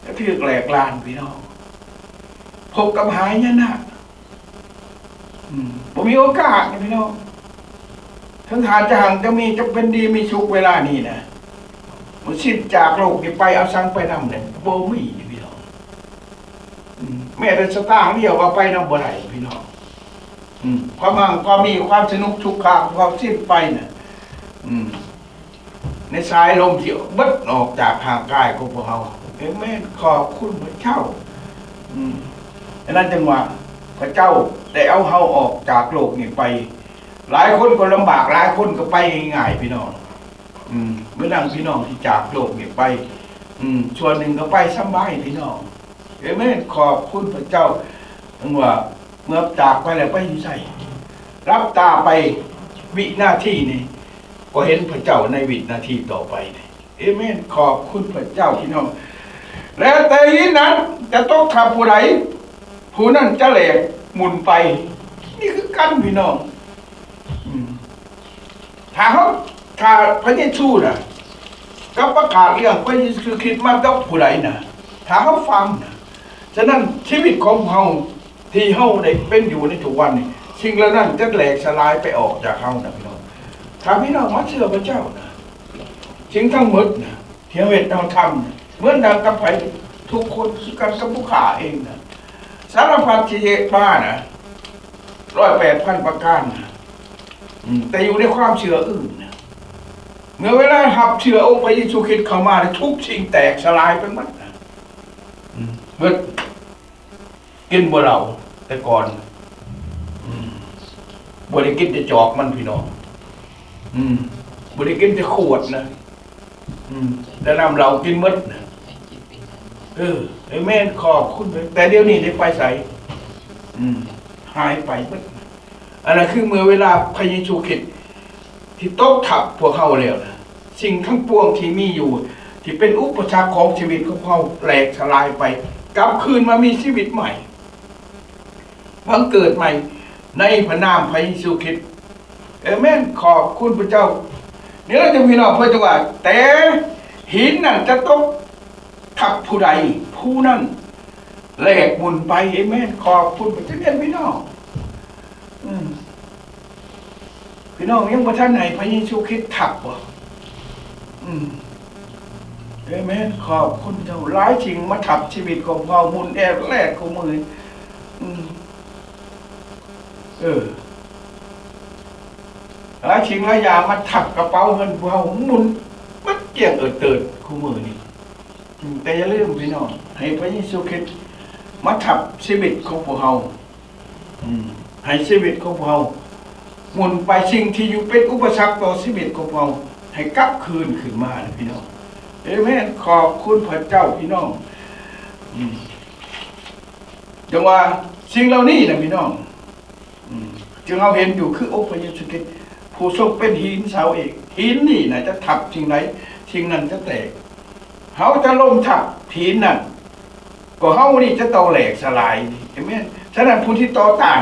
ຈະຖືກແຫຼກລານພີ່ນ້ອງ ພົບກັບຫາຍະນະ. ອືມ ບໍ່ມີໂອກາດນະພີ່ນ້ອງ. ເຖິງທ່ານຈະຮັ່ງຈະມີ ຈະເປັນດີມີສຸກເວລານີ້ນະ ມື້ສິ້ນຈາກໂລກນີ້ໄປ ເອົາສັງໄປນຳເລີຍ ບໍ່ມີນະພີ່ນ້ອງ. ອືມ ແມ້ແຕ່ສະຕາງດຽວກໍໄປນຳບໍ່ໄດ້ພີ່ນ້ອງ. ອືມ ຄວາມຮັ່ງຄວາມມີ ຄວາມສະໜຸກສຸກຂາ ຄວາມສິ້ນໄປນະ ອືມ ໃນສາຍລົມທີ່ເບິດອອກຈາກຮ່າງກາຍຂອງພວກເຮົາ. ເອເມນ. ຂອບຄຸນພະເຈົ້າ. ອືມ ສະນັ້ນຈຶ່ງວ່າ ພະເຈົ້າໄດ້ເອົາເຮົາອອກຈາກໂລກນີ້ໄປ. ຫຼາຍຄົນກໍລຳບາກ ຫຼາຍຄົນກໍໄປງ່າຍໆ ພີ່ນ້ອງ. ອືມ ເມື່ອນັ້ນພີ່ນ້ອງທີ່ຈາກໂລກນີ້ໄປ ອືມ ສ່ວນໜຶ່ງກໍໄປສຳບາຍພີ່ນ້ອງ. ເອເມນ. ຂອບຄຸນພະເຈົ້າ. ເຖິງວ່າເມື່ອຈາກໄປແລ້ວໄປຢູ່ໃສ? ຫຼັບຕາໄປວິນາທີນີ້ ກໍເຫັນພະເຈົ້າໃນວິນາທີຕໍ່ໄປນີ້. ເອເມນ. ຂອບຄຸນພະເຈົ້າພີ່ນ້ອງ. ແລະ ແຕ່ຫີນນັ້ນຈະຕົກທັບຜູ້ໃດ ຜູ້ນັ້ນຈະແຫຼກໝຸນໄປ. ນີ້ຄືກັນພີ່ນ້ອງ. ອືມ ຖ້າເຮົາ ຖ້າພະເຢຊູນະ ກັບປະກາດເລື່ອງພະເຢຊູຄຣິດມາກັບຜູ້ໃດນະ ຖ້າເຮົາຟັງນະ ສະນັ້ນຊີວິດຂອງເຮົາ ທີ່ເຮົາໄດ້ເປັນຢູ່ໃນທຸກວັນນີ້ ສິ່ງເຫຼົ່ານັ້ນຈະແຫຼກສະຫຼາຍໄປອອກຈາກເຮົານະພີ່ນ້ອງ. ຖ້າພີ່ນ້ອງມາເຊື່ອພະເຈົ້ານະ ສິ່ງທັງໝົດນະ ທີ່ເຮົາເຮັດເຮົາທຳນະ ເໝືອນດັ່ງກັບໃຜ ທຸກຄົນຄືກັນກັບຜູ້ຂ້າເອງນະ. ສາລະພັດທີ່ເຮັດມານະ ຮ້ອຍແປດພັນປະການນະ ອືມ ແຕ່ຢູ່ໃນຄວາມເຊື່ອອື່ນນະ ເມື່ອເວລາຮັບເຊື່ອອົງພະເຢຊູຄຣິດເຂົ້າມາ ແລ້ວທຸກສິ່ງແຕກສະຫຼາຍໄປໝົດນະ. ອືມ ເໝິດ ກິນບໍ່ເຫຼົ້າແຕ່ກ່ອນ ອືມ ບໍ່ໄດ້ກິນແຕ່ຈອກມັນພີ່ນ້ອງ ອືມ ບໍ່ໄດ້ກິນແຕ່ຂວດນະ ອືມ ແຕ່ນ້ຳເຫຼົ້າກິນໝົດນະ. ເອີ ເອເມນ ຂອບຄຸນ. ແຕ່ດຽວນີ້ໄດ້ໄປໃສ? ອືມ ຫາຍໄປໝົດ. ອັນນັ້ນຄືເມື່ອເວລາພະເຢຊູຄຣິດທີ່ຕົກທັບພວກເຮົາແລ້ວນະ ສິ່ງທັງປວງທີ່ມີຢູ່ ທີ່ເປັນອຸປະສັກຂອງຊີວິດຂອງເຮົາແຫຼກສະຫຼາຍໄປ ກັບຄືນມາມີຊີວິດໃໝ່ ບັງເກີດໃໝ່ໃນພະນາມພະເຢຊູຄຣິດ. ເອເມນ ຂອບຄຸນພະເຈົ້າ. ນີ້ລະ ພີ່ນ້ອງ ເພິ່ນຈະວ່າ ແຕ່ຫີນນັ້ນຈະຕົກທັບຜູ້ໃດ ຜູ້ນັ້ນແຫຼກໝຸນໄປ. ເອເມນ ຂອບຄຸນພະເຈົ້າ. ພີ່ນ້ອງ ອືມ ພີ່ນ້ອງຍັງບໍ່ທັນໃຫ້ພະເຢຊູຄຣິດທັບບໍ່? ອືມ ເອເມນ ຂອບຄຸນເຈົ້າ. ຫຼາຍສິ່ງມາທັບຊີວິດຂອງເຮົາ ໝຸນແອດແລດຂອງມື້ນີ້ ອືມ ເອີ ຫຼາຍສິ່ງຫຼາຍຢ່າງມາທັບກະເປົາເງິນພວກເຮົາ ໝຸນໝົດກ້ຽງເອີດເຕີດຂອງມື້ນີ້. ອືມ ແຕ່ຢ່າລືມພີ່ນ້ອງ ໃຫ້ພະເຢຊູຄຣິດມາທັບຊີວິດຂອງພວກເຮົາ ອືມ ໃຫ້ຊີວິດຂອງພວກເຮົາໝຸນໄປ ສິ່ງທີ່ຢູ່ເປັນອຸປະສັກຕໍ່ຊີວິດຂອງພວກເຮົາ ໃຫ້ກັບຄືນຂຶ້ນມານະພີ່ນ້ອງ. ເອເມນ ຂອບຄຸນພະເຈົ້າພີ່ນ້ອງ. ອືມ ຈັ່ງວ່າສິ່ງເຫຼົ່ານີ້ນະພີ່ນ້ອງ ອືມ ທີ່ເຮົາເຫັນຢູ່ຄືອົງພະເຢຊູຄຣິດ ຜູ້ຊົງເປັນຫີນເສົາເອກ. ຫີນນີ້ນະຈະທັບສິ່ງໃດ ສິ່ງນັ້ນຈະແຕກ. ເຮົາຈະລົ້ມທັບຫີນນັ້ນ ກໍເຮົານີ້ຈະຕ້ອງແຫຼກສະຫຼາຍ. ເອເມນ. ສະນັ້ນຜູ້ທີ່ຕໍ່ຕ້ານ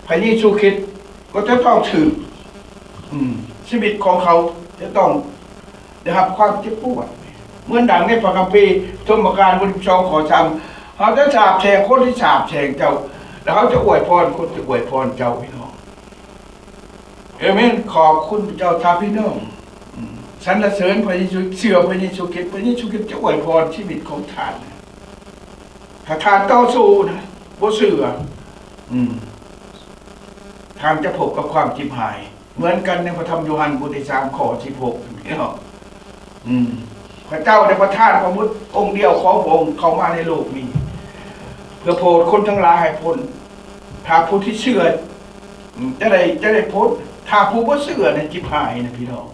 ພະເຢຊູຄຣິດກໍຈະຕ້ອງຖືກ ອືມ ຊີວິດຂອງເຂົາຈະຕ້ອງ ໄດ້ຮັບຄວາມເຈັບປວດ ເໝືອນດັ່ງໃນພະຄຳພີ ປະຖົມມະການ ບົດທີສິບສອງ ຂໍ້ສາມ ເຮົາຈະສາບແຊ່ງຄົນທີ່ສາບແຊ່ງເຈົ້າ ແລະ ເຮົາຈະອວຍພອນຄົນທີ່ອວຍພອນເຈົ້າ. ພີ່ນ້ອງ ເອເມນ ຂອບຄຸນພະເຈົ້າ. ຖ້າພີ່ນ້ອງ ອືມ ສັນລະເສີນພະເຢຊູ ເຊື່ອພະເຢຊູຄຣິດ ພະເຢຊູຄຣິດຈະອວຍພອນຊີວິດຂອງທ່ານ. ຖ້າທ່ານຕໍ່ສູ້ນະ ບໍ່ເຊື່ອ ອືມ ທ່ານຈະພົບກັບຄວາມຈິບຫາຍ. ເໝືອນກັນໃນພະທຳໂຢຮັນ ບົດທີສາມ ຂໍ້ສິບຫົກ ພີ່ນ້ອງ. ອືມ ພະເຈົ້າໄດ້ປະທານພະບຸດອົງດຽວຂອງພະອົງເຂົ້າມາໃນໂລກນີ້ ເພື່ອໂຜດຄົນທັງຫຼາຍໃຫ້ພົ້ນ. ຖ້າຜູ້ທີ່ເຊື່ອ ອືມ ຈະໄດ້ ຈະໄດ້ພົ້ນ. ຖ້າຜູ້ບໍ່ເຊື່ອນັ້ນຈິບຫາຍນະ ພີ່ນ້ອງ.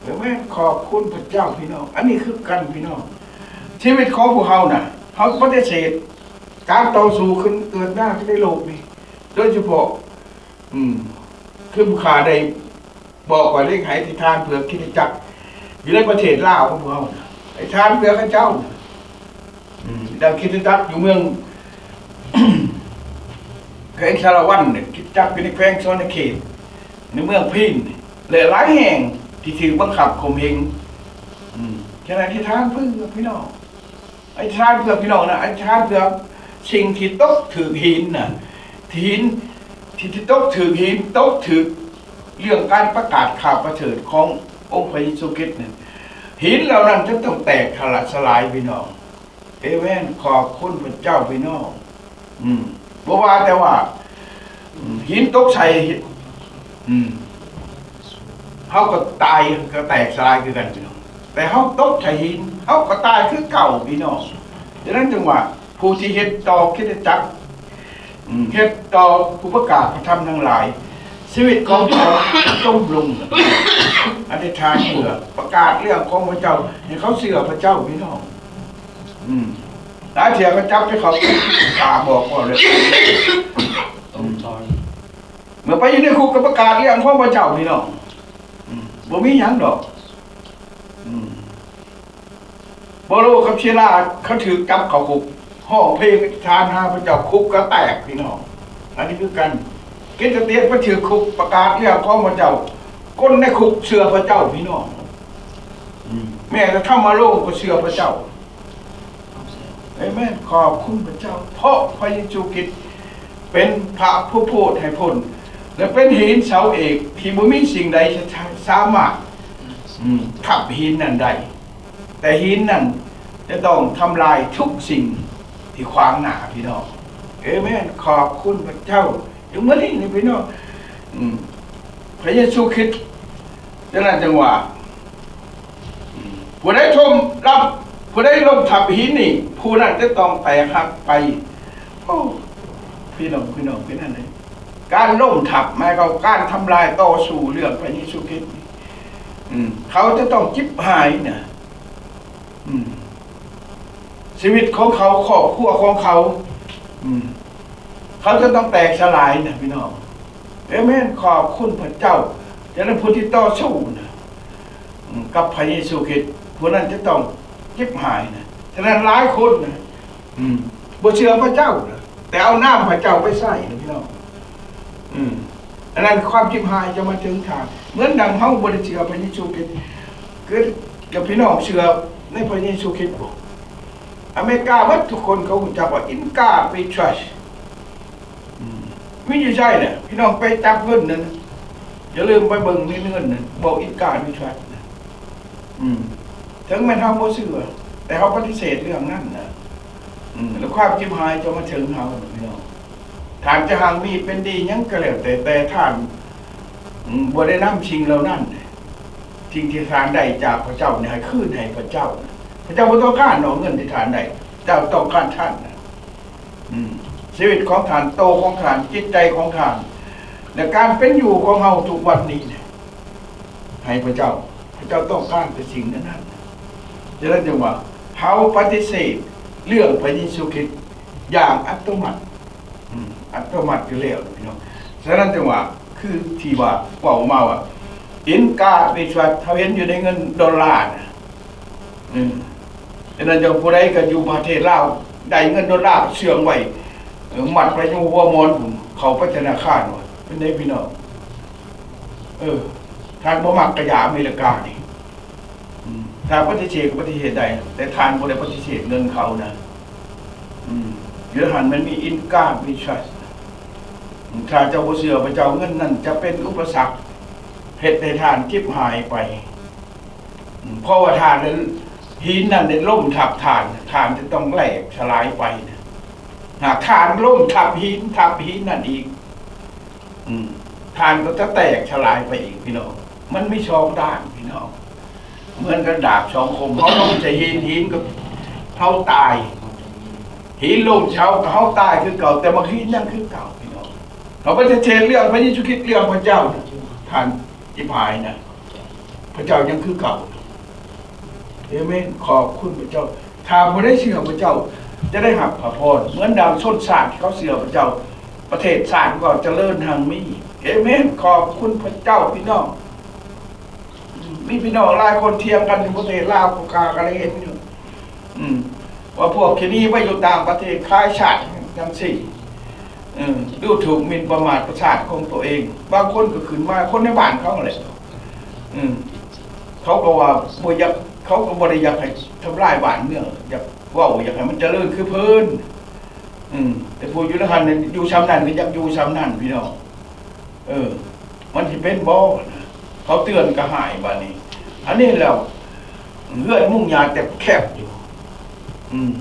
ເອີເມນ ຂອບຄຸນພະເຈົ້າ ພີ່ນ້ອງ. ອັນນີ້ຄືກັນ ພີ່ນ້ອງ. ຊີວິດຂອງພວກເຮົານະ ເຮົາປະຕິເສດການຕໍ່ສູ້ຂຶ້ນເກີດມາໃນໂລກນີ້ ໂດຍສະເພາະ ອືມ ຄືຜູ້ຂ້າໄດ້ບອກວ່າ ໄດ້ໃຫ້ອະທິຖານເພື່ອຄຣິສຕະຈັກຢູ່ໃນປະເທດລາວຂອງພວກເຮົານະ ອະທິຖານເພື່ອເຂົາເຈົ້ານະ. ອືມ ດັ່ງຄຣິສຕະຈັກຢູ່ເມືອງ ແຂວງສາລະວັນ ຄຣິສຕະຈັກຢູ່ໃນແຂວງສະຫວັນນະເຂດ ໃນເມືອງພີນ ແລະ ຫຼາຍແຫ່ງທີ່ຖືກບັງຄັບຂົ່ມເຫງ. ອືມ ສະນັ້ນ ອະທິຖານເພື່ອພີ່ນ້ອງ ອະທິຖານເພື່ອພີ່ນ້ອງນະ ອະທິຖານເພື່ອສິ່ງທີ່ຕົກຖືກຫີນນະ ຫີນທີ່ ທີ່ຕົກຖືກຫີນ ຕົກຖືກເລື່ອງການປະກາດຂ່າວປະເສີດຂອງອົງພະເຢຊູຄຣິດນັ້ນ ຫີນເຫຼົ່ານັ້ນຈະຕ້ອງແຕກສະລາຍ ພີ່ນ້ອງ. ເອເມນ ຂອບຄຸນພະເຈົ້າ ພີ່ນ້ອງ. ອືມ ບໍ່ວ່າແຕ່ວ່າ ອືມ ຫີນຕົກໃສ່ ອືມ ເຮົາກໍຕາຍ ກໍແຕກສະລາຍຄືກັນ ພີ່ນ້ອງ. ແຕ່ເຮົາຕົກໃສ່ຫີນ ເຮົາກໍຕາຍຄືເກົ່າ ພີ່ນ້ອງ. ສະນັ້ນຈຶ່ງວ່າ ຜູ້ທີ່ເຮັດຕໍ່ຄຣິສຕະຈັກ ອືມ ເຮັດຕໍ່ຜູ້ປະກາດພະທຳທັງຫຼາຍ ຊີວິດຂອງເຂົາຈົມລົງ. ອະທິຖານເພື່ອປະກາດເລື່ອງຂອງພະເຈົ້າ ໃຫ້ເຂົາເຊື່ອພະເຈົ້າ ພີ່ນ້ອງ. ອືມ ຫຼາຍເທື່ອກໍຈັບໄປເຂົ້າຄຸກ ຕາບອດບໍ່ເລີຍ. ອືມ ເມື່ອໄປຢູ່ໃນຄຸກກໍປະກາດເລື່ອງຂອງພະເຈົ້າ ພີ່ນ້ອງ. ອືມ ບໍ່ມີຫຍັງດອກ. ອືມ ໂປໂລກັບຊີລາ ເຂົາຖືກຈັບເຂົ້າຄຸກ ຮ້ອງເພງອະທິຖານຫາພະເຈົ້າ ຄຸກກໍແຕກພີ່ນ້ອງ. ອັນນີ້ຄືກັນ ຄຣິສຕຽນໄປຖືກຄຸກ ປະກາດເລື່ອງຂອງພະເຈົ້າ ຄົນໃນຄຸກເຊື່ອພະເຈົ້າພີ່ນ້ອງ. ອືມ ແມ້ແຕ່ທຳມະໂລກໍເຊື່ອພະເຈົ້າ. ເອເມນ. ຂອບຄຸນພະເຈົ້າ ເພາະພະເຢຊູຄຣິດເປັນພະຜູ້ໂຜດໃຫ້ພົ້ນ ແລະ ເປັນຫີນເສົາເອກທີ່ບໍ່ມີສິ່ງໃດຈະສາມາດ ອືມ ທັບຫີນນັ້ນໄດ້. ແຕ່ຫີນນັ້ນຈະຕ້ອງທຳລາຍທຸກສິ່ງທີ່ຂວາງໜ້າພີ່ນ້ອງ. ເອເມນ. ຂອບຄຸນພະເຈົ້າ. ຢູ່ມື້ນີ້ນີ້ພີ່ນ້ອງ ອືມ ພະເຢຊູຄຣິດ ຈະນັ້ນຈັ່ງວ່າ ອືມ ຜູ້ໃດທົມ ລັບ ຜູ້ໃດລົ້ມທັບຫີນນີ້ ຜູ້ນັ້ນຈະຕ້ອງແຕກຫັກໄປ. ໂອ້ ພີ່ນ້ອງ ພີ່ນ້ອງ ເປັນອັນໃດ? ການລົ້ມທັບ ໝາຍເອົາການທຳລາຍຕໍ່ສູ້ເລື່ອງພະເຢຊູຄຣິດນີ້ ອືມ ເຂົາຈະຕ້ອງຈິບຫາຍນະ. ອືມ ຊີວິດຂອງເຂົາ ຄອບຄົວຂອງເຂົາ ອືມ ເຂົາຈະຕ້ອງແຕກສະຫຼາຍນະພີ່ນ້ອງ. ເອເມນ. ຂອບຄຸນພະເຈົ້າ. ຈະນັ້ນຜູ້ທີ່ຕໍ່ສູ້ນະ ອືມ ກັບພະເຢຊູຄຣິດ ຜູ້ນັ້ນຈະຕ້ອງຈິບຫາຍນະ. ສະນັ້ນຫຼາຍຄົນນະ ອືມ ບໍ່ເຊື່ອພະເຈົ້ານະ ແຕ່ເອົານາມພະເຈົ້າໄປໃຊ້ນະພີ່ນ້ອງ. ອືມ ອັນນັ້ນຄວາມຈິບຫາຍຈະມາເຖິງທ່ານ. ເໝືອນດັ່ງເຮົາບໍ່ໄດ້ເຊື່ອພະເຢຊູຄຣິດ ຄືກັບພີ່ນ້ອງເຊື່ອໃນພະເຢຊູຄຣິດບໍ່? ອາເມລິກາໝົດທຸກຄົນເຂົາຮູ້ຈັກວ່າ In God We Trust. ອືມ ມີຢູ່ໃສແຫຼະ? ພີ່ນ້ອງໄປຈັບເງິນນັ້ນ ຢ່າລືມໄປເບິ່ງໃນເງິນນັ້ນ ບອກ In God We Trust ນະ. ອືມ ເຖິງແມ່ນເຮົາບໍ່ເຊື່ອ ແຕ່ເຮົາປະຕິເສດເລື່ອງນັ້ນນະ. ອືມ ແລ້ວຄວາມຈິບຫາຍຈະມາເຖິງເຮົາພີ່ນ້ອງ. ທ່ານຈະຮັ່ງມີເປັນດີຫຍັງກໍແລ້ວແຕ່ ແຕ່ທ່ານ ອືມ ບໍ່ໄດ້ນຳສິ່ງເຫຼົ່ານັ້ນ ສິ່ງທີ່ທ່ານໄດ້ຈາກພະເຈົ້ານີ້ ໃຫ້ຄືນໃຫ້ພະເຈົ້າ. ພະເຈົ້າບໍ່ຕ້ອງການດອກເງິນທີ່ທ່ານໄດ້ ເຈົ້າຕ້ອງການທ່ານນະ. ອືມ ຊີວິດຂອງທ່ານ ໂຕຂອງທ່ານ ຈິດໃຈຂອງທ່ານ ແລະ ການເປັນຢູ່ຂອງເຮົາທຸກວັນນີ້ນະ ໃຫ້ພະເຈົ້າ. ພະເຈົ້າຕ້ອງການແຕ່ສິ່ງນັ້ນ. ສະນັ້ນຈຶ່ງວ່າ ເຮົາປະຕິເສດເລື່ອງພະເຢຊູຄຣິດຢ່າງອັດຕະໂນມັດ. ອືມ ອັດຕະໂນມັດຢູ່ແລ້ວພີ່ນ້ອງ. ສະນັ້ນຈຶ່ງວ່າ ຄືທີ່ວ່າເວົ້າມາວ່າ In God We Trust ເຮົາເຫັນຢູ່ໃນເງິນໂດລານະ. ອືມ ສະນັ້ນຈັ່ງຜູ້ໃດກໍຢູ່ປະເທດລາວ ໄດ້ເງິນໂດລາເຊື່ອງໄວ້ ເອີ ມັດໄວ້ຢູ່ຫົວໝອນພຸ້ນ ເຂົ້າໄປທະນາຄານວ່າ ເປັນໃດພີ່ນ້ອງ? ເອີ ທ່ານບໍ່ມັກກະຢາອາເມລິການີ້. ອືມ ຖ້າປະຕິເສດກໍປະຕິເສດໄດ້ ແຕ່ທ່ານບໍ່ໄດ້ປະຕິເສດເງິນເຂົານະ. ອືມ ຢູ່ຫັ້ນມັນມີ In God We Trust. ອືມ ຖ້າເຈົ້າບໍ່ເຊື່ອພະເຈົ້າ ເງິນນັ້ນຈະເປັນອຸປະສັກ ເຮັດໃຫ້ທ່ານຈິບຫາຍໄປ. ອືມ ເພາະວ່າທ່ານນັ້ນ ຫີນນັ້ນໄດ້ລົ້ມທັບທ່ານ ທ່ານຈະຕ້ອງແຫຼກສະຫຼາຍໄປນະ. ຫາກທ່ານລົ້ມທັບຫີນ ທັບຫີນນັ້ນອີກ ອືມ ທ່ານກໍຈະແຕກສະຫຼາຍໄປອີກພີ່ນ້ອງ. ມັນມີສອງດ້ານພີ່ນ້ອງ. ເໝືອນກັບດາບສອງຄົມ ເຮົາລົງໃສ່ຫີນ ຫີນກໍເຮົາຕາຍ ຫີນລົງໃສ່ເຮົາກໍເຮົາຕາຍຄືເກົ່າ ແຕ່ວ່າຫີນຍັງຄືເກົ່າພີ່ນ້ອງ. ເຮົາປະຕິເສດເລື່ອງພະເຢຊູຄຣິດ ເລື່ອງພະເຈົ້າ ທ່ານຈິບຫາຍນະ ພະເຈົ້າຍັງຄືເກົ່າ. ເອເມນ. ຂອບຄຸນພະເຈົ້າ. ຖ້າຜູ້ໃດເຊື່ອພະເຈົ້າຈະໄດ້ຮັບພະພອນ ເໝືອນດັ່ງຊົນຊາດທີ່ເຂົາເຊື່ອພະເຈົ້າ ປະເທດຊາດຂອງເຂົາຈະເລີນຮັ່ງມີ. ເອເມນ. ຂອບຄຸນພະເຈົ້າພີ່ນ້ອງ. ມີພີ່ນ້ອງຫຼາຍຄົນຖຽງກັນຢູ່ປະເທດລາວ ພວກຂ້າກໍໄດ້ເຫັນຢູ່ ອືມ ວ່າພວກຂີ້ໜີໄປຢູ່ຕ່າງປະເທດຂາຍຊາດຈັ່ງຊີ້ ເອີ ດູຖູກໝິ່ນປະໝາດປະຊາດຂອງຕົວເອງ. ບາງຄົນກໍຂຶ້ນມາ ຄົນໃນບ້ານເຂົາຫັ້ນແຫຼະ ອືມ ເຂົາກໍວ່າບໍ່ຢາກ ເຂົາກໍບໍ່ໄດ້ຢາກໃຫ້ທຳລາຍບ້ານເມືອງ ຢາກເວົ້າຢາກໃຫ້ມັນຈະເລີນຄືເພິ່ນ ອືມ ແຕ່ຜູ້ຢູ່ໃນຫັ້ນຢູ່ຊ່ຳນັ້ນກໍຢາກຢູ່ຊ່ຳນັ້ນ ພີ່ນ້ອງ. ເອີ ມັນຊິເປັນບໍ່ນະ? ເຂົາເຕືອນກໍຮ້າຍບາດນີ້. ອັນນີ້ແລ້ວ ເຮືອນມຸງຫຍ້າແຕ່ແຄບຢູ່ ອືມ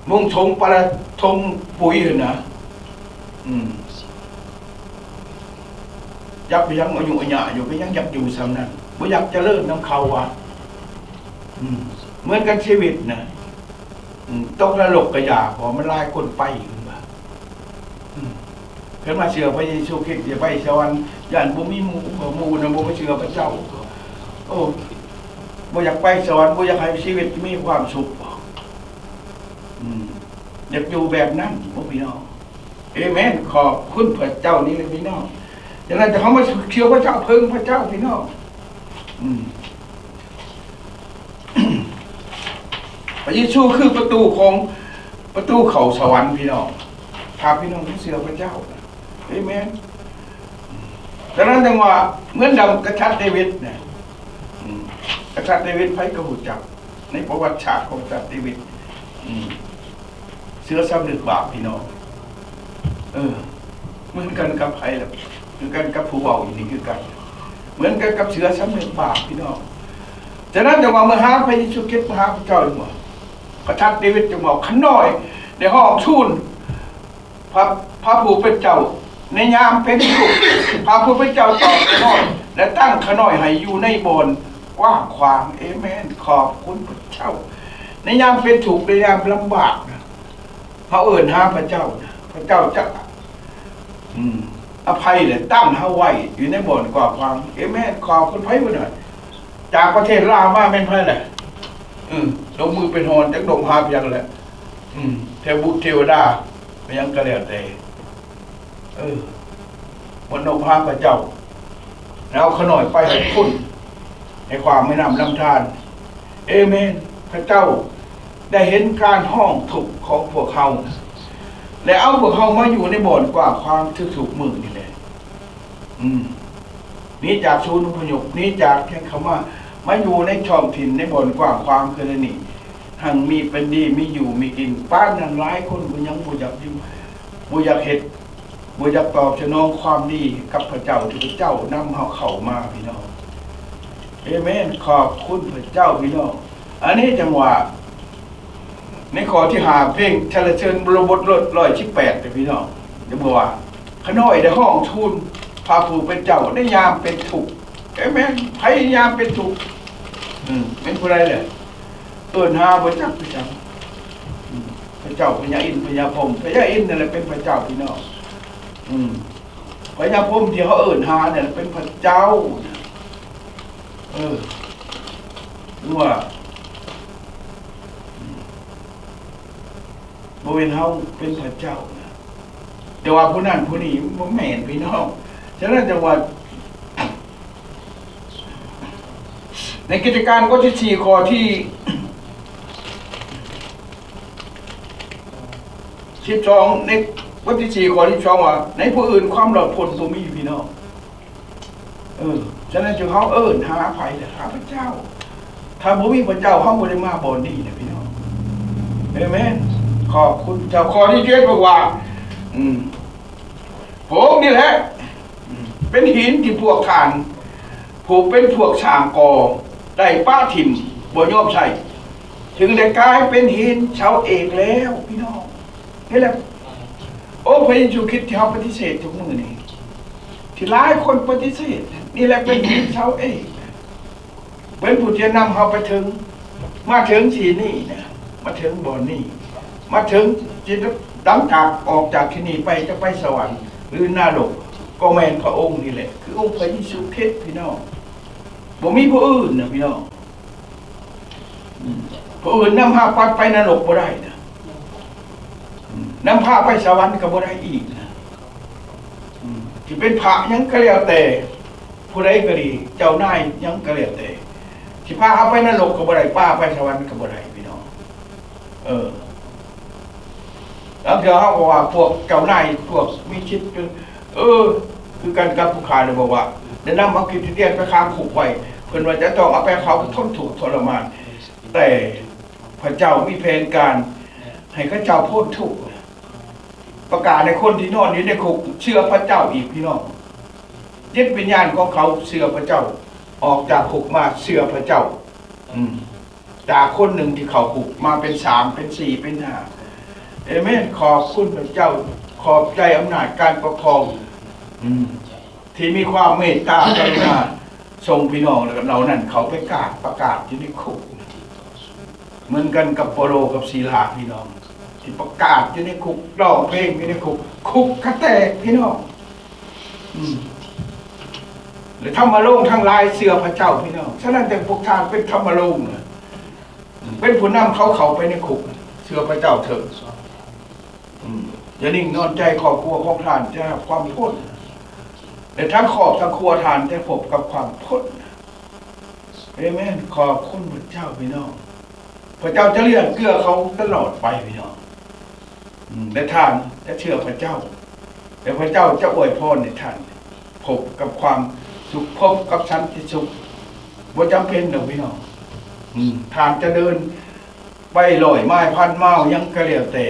ມຸງຖົງປະລະຖົງປຸ໋ຍຫັ້ນນະ ອືມ ຈັກໄປຍັງອາຍຸອາຍະຢູ່ ກໍຍັງຢາກຢູ່ຊ່ຳນັ້ນ ບໍ່ຢາກຈະເລີນນຳເຂົາວ່າ ອືມ ເໝືອນກັນຊີວິດນະ ອືມ ຕົກນະລົກກະຢ່າ ເພາະມັນຫຼາຍຄົນໄປ ເພິ່ນວ່າ ອືມ ເພິ່ນມາເຊື່ອພະເຢຊູຄຣິດ ຈະໄປສະຫວັນ ຢ້ານບໍ່ມີໝູ່ ໝູ່ນະບໍ່ມາເຊື່ອພະເຈົ້າ ໂອ້ ບໍ່ຢາກໄປສະຫວັນ ບໍ່ຢາກໃຫ້ຊີວິດມີຄວາມສຸກ ອືມ ຢາກຢູ່ແບບນັ້ນບໍ່ ພີ່ນ້ອງ? ເອເມນ. ຂອບຄຸນພະເຈົ້ານີ້ແຫຼະ ພີ່ນ້ອງ. ດັ່ງນັ້ນ ເຮົາມາເຊື່ອພະເຈົ້າ ເພິ່ງພະເຈົ້າ ພີ່ນ້ອງ ອືມ. ພະເຢຊູຄືປະຕູຂອງ ປະຕູເຂົ້າສະຫວັນພີ່ນ້ອງ ຖ້າພີ່ນ້ອງເຊື່ອພະເຈົ້ານະ. ເອເມນ. ດັ່ງນັ້ນຈຶ່ງວ່າ ເໝືອນດັ່ງກະສັດເດວິດນະ ອືມ ກະສັດເດວິດໃຜກໍຮູ້ຈັກ ໃນປະຫວັດສາດຂອງກະສັດເດວິດ ອືມ ເຊື່ອສຳນຶກບາບພີ່ນ້ອງ. ເອີ ເໝືອນກັນກັບໃຜລະ? ຄືກັນກັບຜູ້ເວົ້າຢູ່ນີ້ຄືກັນ ເໝືອນກັນກັບເຊື່ອສຳນຶກບາບພີ່ນ້ອງ. ສະນັ້ນຈຶ່ງວ່າ ມະຫາພະເຢຊູຄຣິດ ມະຫາພະເຈົ້າຈັ່ງວ່າ ກະສັດເດວິດຈຶ່ງເວົ້າ ຂ້ານ້ອຍໄດ້ຮ້ອງທູນ ພະ ພະຜູ້ເປັນເຈົ້າໃນຍາມເປັນທຸກ, ພະຜູ້ເປັນເຈົ້າຕອບຂ້ານ້ອຍ ແລະ ຕັ້ງຂ້ານ້ອຍໃຫ້ຢູ່ໃນບ່ອນກວ້າງຂວາງ. ເອເມນ. ຂອບຄຸນພະເຈົ້າ. ໃນຍາມເປັນທຸກ ໃນຍາມລຳບາກນະ ເຮົາເອີ້ນຫາພະເຈົ້ານະ ພະເຈົ້າຈະ ອືມ ອະໄພ ແລະ ຕັ້ງເຮົາໄວ້ຢູ່ໃນບ່ອນກວ້າງຂວາງ. ເອເມນ. ຂອບຄຸນ. ໃຜຜູ້ນັ້ນ ຈາກປະເທດລາວມາແມ່ນໃຜລະ? ອືມ ລົງມືເປັນຮ່ອນ ຈັກດົງຫາພຽງແຫຼະ ອືມ ເທວບຸດເທວະດາ ໄປຫຍັງກໍແລ້ວແຕ່ ເອີ ມານົບຫາພະເຈົ້າ ແລ້ວຂ້ານ້ອຍໄປໃຫ້ພຸ້ນ ໃຫ້ຂວາງແມ່ນ້ຳລຳທານ. ເອເມນ. ພະເຈົ້າໄດ້ເຫັນການຮ້ອງທຸກຂອງພວກເຮົາ ແລະ ເອົາພວກເຮົາມາຢູ່ໃນບ່ອນກວ້າງຂວາງທຸກໆມື້ນີ້ແຫຼະ. ອືມ ໜີຈາກສູນອົບພະຍົບ ໜີຈາກແຄມເຂົ້າມາ ມາຢູ່ໃນທ້ອງຖິ່ນໃນບ່ອນກວ້າງຂວາງຄືແນວນີ້ ຮັ່ງມີເປັນດີ ມີຢູ່ມີກິນ. ປານນັ້ນຫຼາຍຄົນກໍຍັງບໍ່ຢາກຢູ່ ບໍ່ຢາກເຮັດ ບໍ່ຢາກຕອບສະໜອງຄວາມດີກັບພະເຈົ້າ ທີ່ພະເຈົ້ານຳເຮົາເຂົ້າມາ ພີ່ນ້ອງ. ເອເມນ. ຂອບຄຸນພະເຈົ້າ ພີ່ນ້ອງ. ອັນນີ້ຈັ່ງວ່າ ໃນຂໍ້ທີຫ້າ ເພງສັນລະເສີນບົດຮ້ອຍສິບແປດ ເດີພີ່ນ້ອງ ຈະບອກວ່າ ຂ້ານ້ອຍໄດ້ຮ້ອງທູນພະຜູ້ເປັນເຈົ້າໃນຍາມເປັນທຸກ. ເອເມນ. ໃຜຍາມເປັນທຸກ? ອືມ ແມ່ນຜູ້ໃດແຫຼະ? ເອີ້ນຫາບໍ່ຈັກຄືກັນ. ອືມ ພະເຈົ້າພະຍາອິນ ພະຍາພົມ ພະຍາອິນນັ້ນແຫຼະເປັນພະເຈົ້າ ພີ່ນ້ອງ. ອືມ ພະຍາພົມທີ່ເຮົາເອີ້ນຫານັ້ນແຫຼະເປັນພະເຈົ້າ. ເອີ ຄືວ່າ ອືມ ບໍ່ແມ່ນເຮົາເປັນພະເຈົ້ານະ ແຕ່ວ່າຜູ້ນັ້ນຜູ້ນີ້ ມັນບໍ່ແມ່ນ ພີ່ນ້ອງ. ສະນັ້ນຈັ່ງວ່າ ໃນກິດຈະການບົດທີສີ່ ຂໍ້ທີສິບສອງ ໃນບົດທີສີ່ ຂໍ້ທີສິບສອງ ວ່າ ໃນຜູ້ອື່ນຄວາມລອດພົ້ນບໍ່ມີ ພີ່ນ້ອງ. ເອີ ສະນັ້ນຈຶ່ງເຮົາເອີ້ນຫາໃຜລະ? ຫາພະເຈົ້າ. ຖ້າບໍ່ມີພະເຈົ້າ ເຮົາບໍ່ໄດ້ມາບ່ອນນີ້ນະ ພີ່ນ້ອງ. ເອເມນ. ຂອບຄຸນເຈົ້າ. ຂໍ້ທີເຈັດ ບອກວ່າ ອືມ ພະອົງນີ້ແຫຼະ ອືມ ເປັນຫີນທີ່ພວກທ່ານ ຜູ້ເປັນພວກສ້າງກໍ່ໄດ້ປະຖິ້ມ ບໍ່ຍອມໃຊ້ ຈຶ່ງໄດ້ກາຍເປັນຫີນເສົາເອກແລ້ວ ພີ່ນ້ອງ. ນີ້ແຫຼະ ອົງພະເຢຊູຄຣິດທີ່ເຮົາປະຕິເສດທຸກມື້ນີ້ ທີ່ຫຼາຍຄົນປະຕິເສດ ນີ້ແຫຼະເປັນຫີນເສົາເອກ ເປັນຜູ້ທີ່ນຳເຮົາໄປເຖິງ ມາເຖິງທີ່ນີ້ນະ ມາເຖິງບ່ອນນີ້ ມາເຖິງທີ່ ຫຼັງຈາກອອກຈາກທີ່ນີ້ໄປ ຈະໄປສະຫວັນ ຫຼື ນະລົກ ກໍແມ່ນພະອົງນີ້ແຫຼະ ຄືອົງພະເຢຊູຄຣິດ ພີ່ນ້ອງ. ບໍ່ມີຜູ້ອື່ນນະ ພີ່ນ້ອງ. ອືມ ຜູ້ອື່ນນຳພາປັດໄປນະລົກບໍ່ໄດ້ນະ ອືມ ນຳພາໄປສະຫວັນກໍບໍ່ໄດ້ອີກນະ. ອືມ ຊິເປັນພະຫຍັງກໍແລ້ວແຕ່ ຜູ້ໃດກໍດີ ເຈົ້ານາຍຫຍັງກໍແລ້ວແຕ່ ຊິພາເຮົາໄປນະລົກກໍບໍ່ໄດ້ ພາໄປສະຫວັນກໍບໍ່ໄດ້ ພີ່ນ້ອງ. ເອີ ລາງເທື່ອເຮົາກໍວ່າພວກເຈົ້ານາຍ ພວກມີສິດ ເອີ ຄືກັນກັບຜູ້ຂ້າໄດ້ບອກວ່າ ໄດ້ນຳເອົາຄຣິສຕຽນໄປຂັງຄຸກໄວ້ ເພິ່ນວ່າຈະຕ້ອງເອົາໄປເຂົາທົນທຸກທໍລະມານ ແຕ່ພະເຈົ້າມີແຜນການໃຫ້ເຂົາເຈົ້າພົ້ນທຸກ ປະກາດໃຫ້ຄົນທີ່ນອນຢູ່ໃນຄຸກເຊື່ອພະເຈົ້າອີກ ພີ່ນ້ອງ. ຈິດວິນຍານຂອງເຂົາເຊື່ອພະເຈົ້າ ອອກຈາກຄຸກມາເຊື່ອພະເຈົ້າ ອືມ ຈາກຄົນໜຶ່ງທີ່ເຂົ້າຄຸກມາເປັນສາມ ເປັນສີ່ ເປັນຫ້າ. ເອເມນ. ຂອບຄຸນພະເຈົ້າ ຂອບໃຈອຳນາດການປົກຄອງ ອືມ ທີ່ມີຄວາມເມດຕາກະລຸນາ ສົ່ງພີ່ນ້ອງເຫຼົ່ານັ້ນເຂົ້າໄປການປະກາດຢູ່ໃນຄຸກ ເໝືອນກັນກັບເປົາໂລກັບຊີລາ ພີ່ນ້ອງ ທີ່ປະກາດຢູ່ໃນຄຸກ ຮ້ອງເພງຢູ່ໃນຄຸກ ຄຸກກະແຕກ ພີ່ນ້ອງ. ອືມ ແລະ ທຳມະໂລງທັງຫຼາຍເຊື່ອພະເຈົ້າ ພີ່ນ້ອງ. ສະນັ້ນຈັ່ງພວກທ່ານເປັນທຳມະໂລງນະ ເປັນຜູ້ນຳເຂົາເຂົ້າໄປໃນຄຸກ ເຊື່ອພະເຈົ້າເຖີ້ະ. ອືມ ຢ່ານິ່ງນອນໃຈ ຄອບຄົວຂອງທ່ານຈະຮັບຄວາມພົ້ນ ແລະ ທັງຄອບທັງຄົວທ່ານຈະພົບກັບຄວາມພົ້ນ. ເອເມນ. ຂອບຄຸນພະເຈົ້າ ພີ່ນ້ອງ. ພະເຈົ້າຈະລ້ຽງເກື້ອເຂົາຕະຫຼອດໄປ ພີ່ນ້ອງ. ອືມ ແລະທ່ານຈະເຊື່ອພະເຈົ້າ ແລະພະເຈົ້າຈະອວຍພອນໃຫ້ທ່ານພົບກັບຄວາມສຸກ, ພົບກັບສັນຕິສຸກ. ບໍ່ຈຳເປັນດອກພີ່ນ້ອງ. ອືມ ທ່ານຈະເດີນໄປຮ້ອຍໄມລ໌ ພັນໄມລ໌ ຫຍັງກໍແລ້ວແຕ່.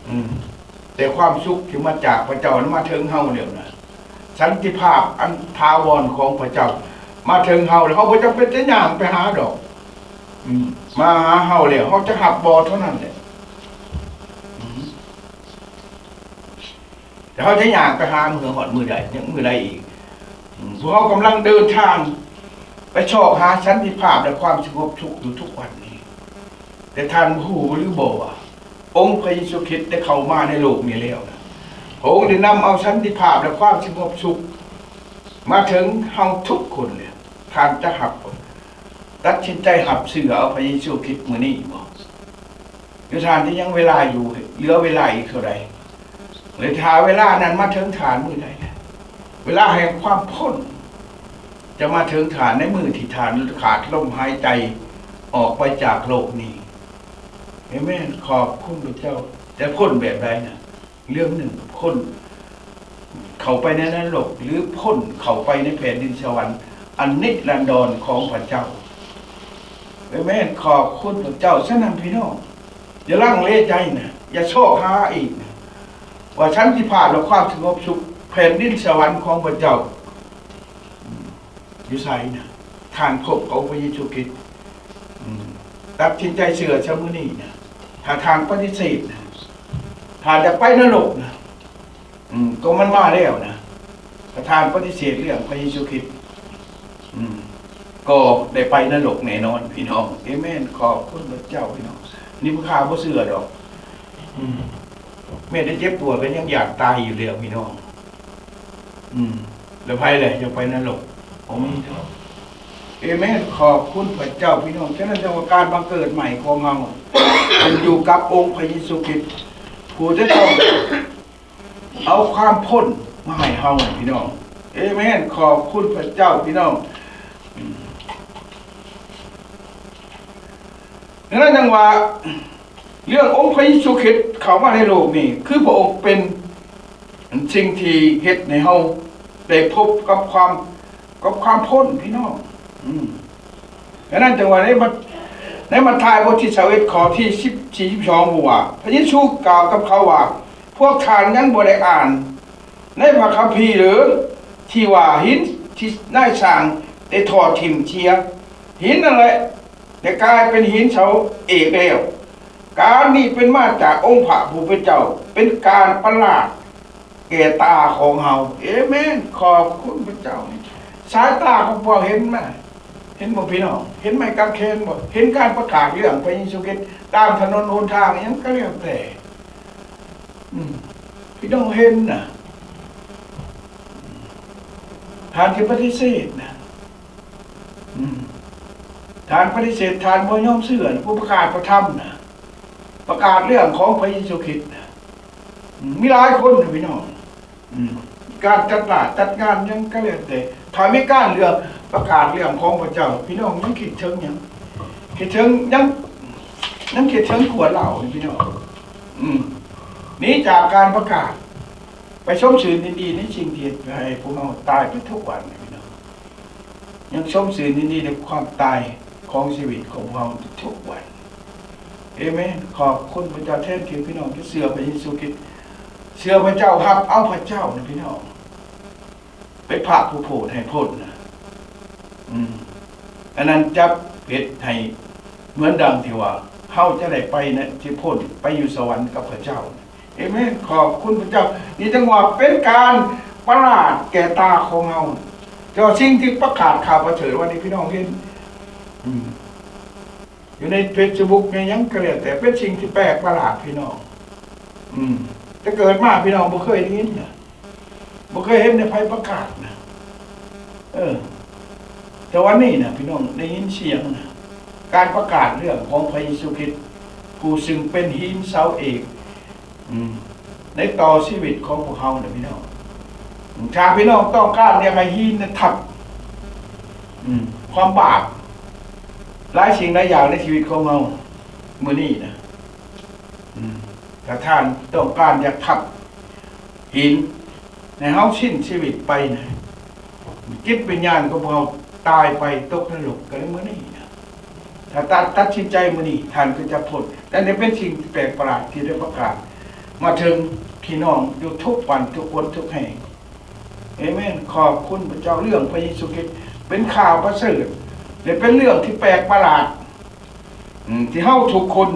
ອືມ ແຕ່ຄວາມສຸກທີ່ມາຈາກພະເຈົ້ານັ້ນມາເຖິງເຮົາແລ້ວນະ. ສັນຕິພາບອັນຖາວອນຂອງພະເຈົ້າມາເຖິງເຮົາແລ້ວ, ເຮົາບໍ່ຈຳເປັນຈະຍ່າງໄປຫາດອກ. ອືມ ມາຫາເຮົາແລ້ວ ເຮົາຈະຮັບບໍ່ເທົ່ານັ້ນແຫຼະ. ອືມ ແຕ່ເຮົາຈະຍ່າງໄປຫາເມື່ອຮອດມື້ໃດ ຍັງມື້ໃດອີກ. ອືມ ພວກເຮົາກຳລັງເດີນທາງໄປຊອກຫາສັນຕິພາບ ແລະ ຄວາມສະຫງົບສຸກຢູ່ທຸກວັນນີ້. ແຕ່ທ່ານຮູ້ຫຼືບໍ່ວ່າ ອົງພະເຢຊູຄຣິດໄດ້ເຂົ້າມາໃນໂລກນີ້ແລ້ວນະ, ພະອົງໄດ້ນຳເອົາສັນຕິພາບ ແລະ ຄວາມສະຫງົບສຸກມາເຖິງເຮົາທຸກຄົນແລ້ວ. ທ່ານຈະຮັບ ຕັດສິນໃຈຮັບເຊື່ອເອົາພະເຢຊູຄຣິດມື້ນີ້ບໍ່? ຫຼືທ່ານທີ່ຍັງເວລາຢູ່ ເຫຼືອເວລາອີກເທົ່າໃດ? ແລະຖ້າເວລານັ້ນມາເຖິງທ່ານມື້ໃດ? ເວລາແຫ່ງຄວາມພົ້ນຈະມາເຖິງທ່ານໃນມື້ທີ່ທ່ານຂາດລົມຫາຍໃຈອອກໄປຈາກໂລກນີ້. ເອເມນ. ຂອບຄຸນພະເຈົ້າ. ແຕ່ພົ້ນແບບໃດນະ? ເລື່ອງໜຶ່ງ, ພົ້ນເຂົ້າໄປໃນນະລົກ ຫຼື ພົ້ນເຂົ້າໄປໃນແຜ່ນດິນສະຫວັນອັນນິລັນດອນຂອງພະເຈົ້າ. ເອເມນ. ຂອບຄຸນພະເຈົ້າ. ສະນັ້ນພີ່ນ້ອງ ຢ່າລັງເລໃຈນະ, ຢ່າຊອກຫາອີກນະ ວ່າສັນຕິພາບ ແລະ ຄວາມສະຫງົບສຸກ ແຜ່ນດິນສະຫວັນຂອງພະເຈົ້າ ຢູ່ໃສນະ? ທ່ານພົບກັບອົງພະເຢຊູຄຣິດ. ອືມ ຕັດສິນໃຈເຊື່ອຊະມື້ນີ້ນະ. ຖ້າທ່ານປະຕິເສດນະ, ທ່ານຢາກໄປນະລົກນະ, ອືມ ກໍມັນມາແລ້ວນະ. ຖ້າທ່ານປະຕິເສດເລື່ອງພະເຢຊູຄຣິດ, ອືມ ກໍໄດ້ໄປນະລົກແນ່ນອນ ພີ່ນ້ອງ. ເອເມນ. ຂອບຄຸນພະເຈົ້າ ພີ່ນ້ອງ. ນີ້ຜູ້ຂ້າບໍ່ເຊື່ອດອກ. ອືມ ແມ່ນແຕ່ເຈັບປວດກໍຍັງຢາກຕາຍຢູ່ແລ້ວ ພີ່ນ້ອງ. ອືມ ແລ້ວໃຜແຫຼະຢາກໄປນະລົກ? ບໍ່ມີດອກ. ເອເມນ. ຂອບຄຸນພະເຈົ້າ ພີ່ນ້ອງ. ສະນັ້ນຈັ່ງວ່າການບັງເກີດໃໝ່ຂອງເຮົາ ມັນຢູ່ກັບອົງພະເຢຊູຄຣິດ ຜູ້ຈະຕ້ອງເອົາຄວາມພົ້ນມາໃຫ້ເຮົາ ພີ່ນ້ອງ. ເອເມນ. ຂອບຄຸນພະເຈົ້າ ພີ່ນ້ອງ. ອືມ ດັ່ງນັ້ນຈັ່ງວ່າ ເລື່ອງອົງພະເຢຊູຄຣິດເຂົ້າມາໃນໂລກນີ້ ຄືພະອົງເປັນສິ່ງທີ່ເຮັດໃຫ້ເຮົາໄດ້ພົບກັບຄວາມ ກັບຄວາມພົ້ນ ພີ່ນ້ອງ. ອືມ ດັ່ງນັ້ນຈຶ່ງວ່າໃນມັດ ໃນມັດທາຍບົດທີຊາວເອັດ ຂໍ້ທີສິບສີ່ ສິບສອງ ບອກວ່າ ພະເຢຊູກ່າວກັບເຂົາວ່າ ພວກທ່ານຍັງບໍ່ໄດ້ອ່ານໃນພະຄຳພີຫຼື ທີ່ວ່າ ຫີນທີ່ນາຍຊ່າງໄດ້ຖອດຖິ້ມເສຍ ຫີນນັ້ນແຫຼະ ໄດ້ກາຍເປັນຫີນເສົາເອກແລ້ວ. ການນີ້ເປັນມາຈາກອົງພະຜູ້ເປັນເຈົ້າ, ເປັນການປະຫຼາດແກ່ຕາຂອງເຮົາ. ເອເມນ. ຂອບຄຸນພະເຈົ້າ. ສາຍຕາຂອງພວກເຮົາເຫັນມາ ເຫັນບໍ່ພີ່ນ້ອງ? ເຫັນໄມ້ກາງແຂນບໍ່? ເຫັນການປະກາດເລື່ອງພະເຢຊູຄຣິດຕາມຖະໜົນຫົນທາງ ອີ່ຫຍັງກໍແລ້ວແຕ່. ອືມ ພີ່ນ້ອງເຫັນນະ? ທ່ານຊິປະຕິເສດນະ? ອືມ ທ່ານປະຕິເສດ, ທ່ານບໍ່ຍອມເຊື່ອນະ ຜູ້ປະກາດພະທຳນະ, ປະກາດເລື່ອງຂອງພະເຢຊູຄຣິດນະ. ອືມ ມີຫຼາຍຄົນນະພີ່ນ້ອງ. ອືມ ການຈັດລາດຈັດງານຫຍັງກໍແລ້ວແຕ່ ຖ້າມີການເລື່ອງ ປະກາດເລື່ອງຂອງພະເຈົ້າ ພີ່ນ້ອງຍັງຄິດເຖິງຫຍັງ? ຄິດເຖິງຫຍັງ? ຍັງຄິດເຖິງຂວດເຫຼົ້ານີ້ພີ່ນ້ອງ. ອືມ ໜີຈາກການປະກາດ ໄປຊົມຊື່ນຍິນດີໃນສິ່ງທີ່ເຮັດໃຫ້ພວກເຮົາຕາຍໄປທຸກວັນນີ້ພີ່ນ້ອງ. ຍັງຊົມຊື່ນຍິນດີໃນຄວາມຕາຍຂອງຊີວິດຂອງເຮົາທຸກວັນ. ເອເມນ. ຂອບຄຸນພະເຈົ້າແທນທີ່ພີ່ນ້ອງທີ່ເຊື່ອພະເຢຊູຄຣິດ, ເຊື່ອພະເຈົ້າ, ຮັບເອົາພະເຈົ້ານະພີ່ນ້ອງ ເປັນພະຜູ້ໂຜດໃຫ້ພົ້ນນະ. ອືມ ອັນນັ້ນຈະເຮັດໃຫ້ເໝືອນດັ່ງທີ່ວ່າເຮົາຈະໄດ້ໄປນະ ຊິພົ້ນໄປຢູ່ສະຫວັນກັບພະເຈົ້າ. ເອເມນ. ຂອບຄຸນພະເຈົ້າ. ນີ້ຈັ່ງວ່າເປັນການປະຫຼາດແກ່ຕາຂອງເຮົາ. ແຕ່ວ່າສິ່ງທີ່ປະກາດຂ່າວປະເສີດວັນນີ້ ພີ່ນ້ອງເຫັນ ອືມ ຢູ່ໃນເຟສບຸກ ໃນຫຍັງກໍແລ້ວແຕ່ ເປັນສິ່ງທີ່ແປກປະຫຼາດ ພີ່ນ້ອງ. ອືມ ແຕ່ເກີດມາ ພີ່ນ້ອງບໍ່ເຄີຍໄດ້ຍິນນະ. ບໍ່ເຄີຍເຫັນໃນໃຜປະກາດນະ. ເອີ ແຕ່ວັນນີ້ນະ ພີ່ນ້ອງໄດ້ຍິນສຽງນະ ການປະກາດເລື່ອງຂອງພະເຢຊູຄຣິດ ຜູ້ຊຶ່ງເປັນຫີນເສົາເອກ ອືມ ໃນຕໍ່ຊີວິດຂອງພວກເຮົານະພີ່ນ້ອງ. ຖ້າພີ່ນ້ອງຕ້ອງການຢາກໃຫ້ຫີນນະທັບ ອືມ ຄວາມບາບ ຫຼາຍສິ່ງຫຼາຍຢ່າງໃນຊີວິດຂອງເຮົາມື້ນີ້ນະ ອືມ ຖ້າທ່ານຕ້ອງການຢາກທັບຫີນໃຫ້ເຮົາສິ້ນຊີວິດໄປນະ, ຈິດວິນຍານຂອງພວກເຮົາຕາຍໄປຕົກນະລົກກັນໃນມື້ນີ້ນະ. ຖ້າທ່ານຕັດສິນໃຈມື້ນີ້, ທ່ານກໍຈະພົ້ນ. ແລະ ນີ້ເປັນສິ່ງທີ່ແປກປະຫຼາດທີ່ໄດ້ປະກາດມາເຖິງພີ່ນ້ອງຢູ່ທຸກວັນ, ທຸກຄົນ, ທຸກແຫ່ງ. ເອເມນ. ຂອບຄຸນພະເຈົ້າ. ເລື່ອງພະເຢຊູຄຣິດເປັນຂ່າວປະເສີດ ແລະ ເປັນເລື່ອງທີ່ແປກປະຫຼາດ ອືມ ທີ່ເຮົາທຸກຄົນ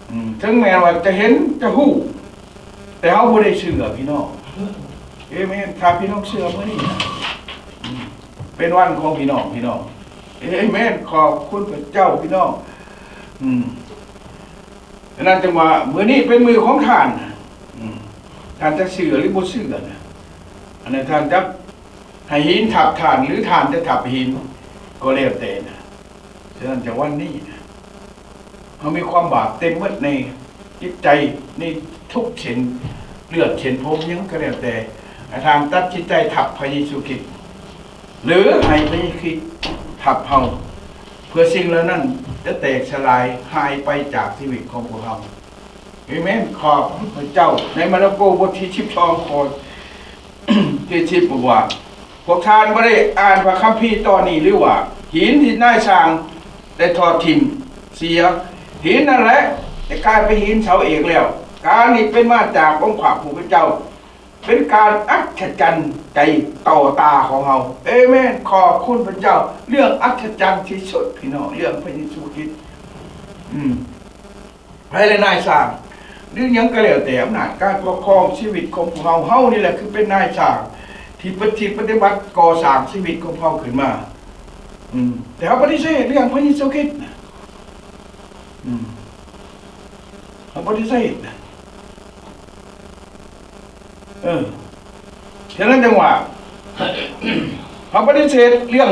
ອືມ ເຖິງແມ່ນວ່າຈະເຫັນຈະຮູ້ ແຕ່ເຮົາບໍ່ໄດ້ເຊື່ອພີ່ນ້ອງ. ເອເມນ. ຖ້າພີ່ນ້ອງເຊື່ອມື້ນີ້ນະ ອືມ ເປັນວັນຂອງພີ່ນ້ອງ, ພີ່ນ້ອງ. ເອເມນ. ຂອບຄຸນພະເຈົ້າພີ່ນ້ອງ. ອືມ ສະນັ້ນຈຶ່ງວ່າມື້ນີ້ເປັນມື້ຂອງທ່ານ. ອືມ ທ່ານຈະເຊື່ອຫຼືບໍ່ເຊື່ອນະ ອັນນັ້ນທ່ານຈະໃຫ້ຫີນທັບທ່ານ ຫຼືທ່ານຈະທັບຫີນກໍແລ້ວແຕ່ນະ. ສະນັ້ນຈະວັນນີ້ນະ ເຮົາມີຄວາມບາບເຕັມໝົດໃນຈິດໃຈ, ໃນທຸກເສັ້ນເລືອດເສັ້ນຜົມຫຍັງກໍແລ້ວແຕ່, ໃຫ້ທ່ານຕັດສິນໃຈທັບພະເຢຊູຄຣິດ ຫຼືໃຫ້ພະເຢຊູຄຣິດທັບເຮົາ ເພື່ອສິ່ງເຫຼົ່ານັ້ນຈະແຕກສະຫຼາຍຫາຍໄປຈາກຊີວິດຂອງພວກເຮົາ. ເອເມນ. ຂອບຄຸນພະເຈົ້າ. ໃນມາລະໂກບົດທີສິບສອງ ຂໍ້ທີສິບ ບອກວ່າ ພວກທ່ານບໍ່ໄດ້ອ່ານພະຄຳພີຕອນນີ້ຫຼືວ່າ ຫີນທີ່ນາຍຊ່າງໄດ້ຖອດຖິ້ມເສຍ, ຫີນນັ້ນແຫຼະຈະກາຍເປັນຫີນເສົາເອກແລ້ວ. ການນີ້ເປັນມາຈາກອົງພະຜູ້ເປັນເຈົ້າ. ເປັນການອັດສະຈັນໃຈຕໍ່ຕາຂອງເຮົາ. ເອເມນ. ຂອບຄຸນພະເຈົ້າ. ເລື່ອງອັດສະຈັນທີ່ສຸດ ພີ່ນ້ອງ, ເລື່ອງພະເຢຊູຄຣິດ. ອືມ ໃຜແລະນາຍຊ່າງ ຫຼືຫຍັງກໍແລ້ວແຕ່ ອຳນາດການປົກຄອງຊີວິດຂອງພວກເຮົາ, ເຮົານີ້ແຫຼະຄືເປັນນາຍຊ່າງທີ່ປະຕິ ປະຕິບັດກໍ່ສ້າງຊີວິດຂອງເຮົາຂຶ້ນມາ. ອືມ ແຕ່ເຮົາປະຕິເສດເລື່ອງພະເຢຊູຄຣິດນະ. ອືມ ເຮົາປະຕິເສດນະ. ເອີ ສະນັ້ນຈັ່ງວ່າ ເຮົາປະຕິເສດເລື່ອງ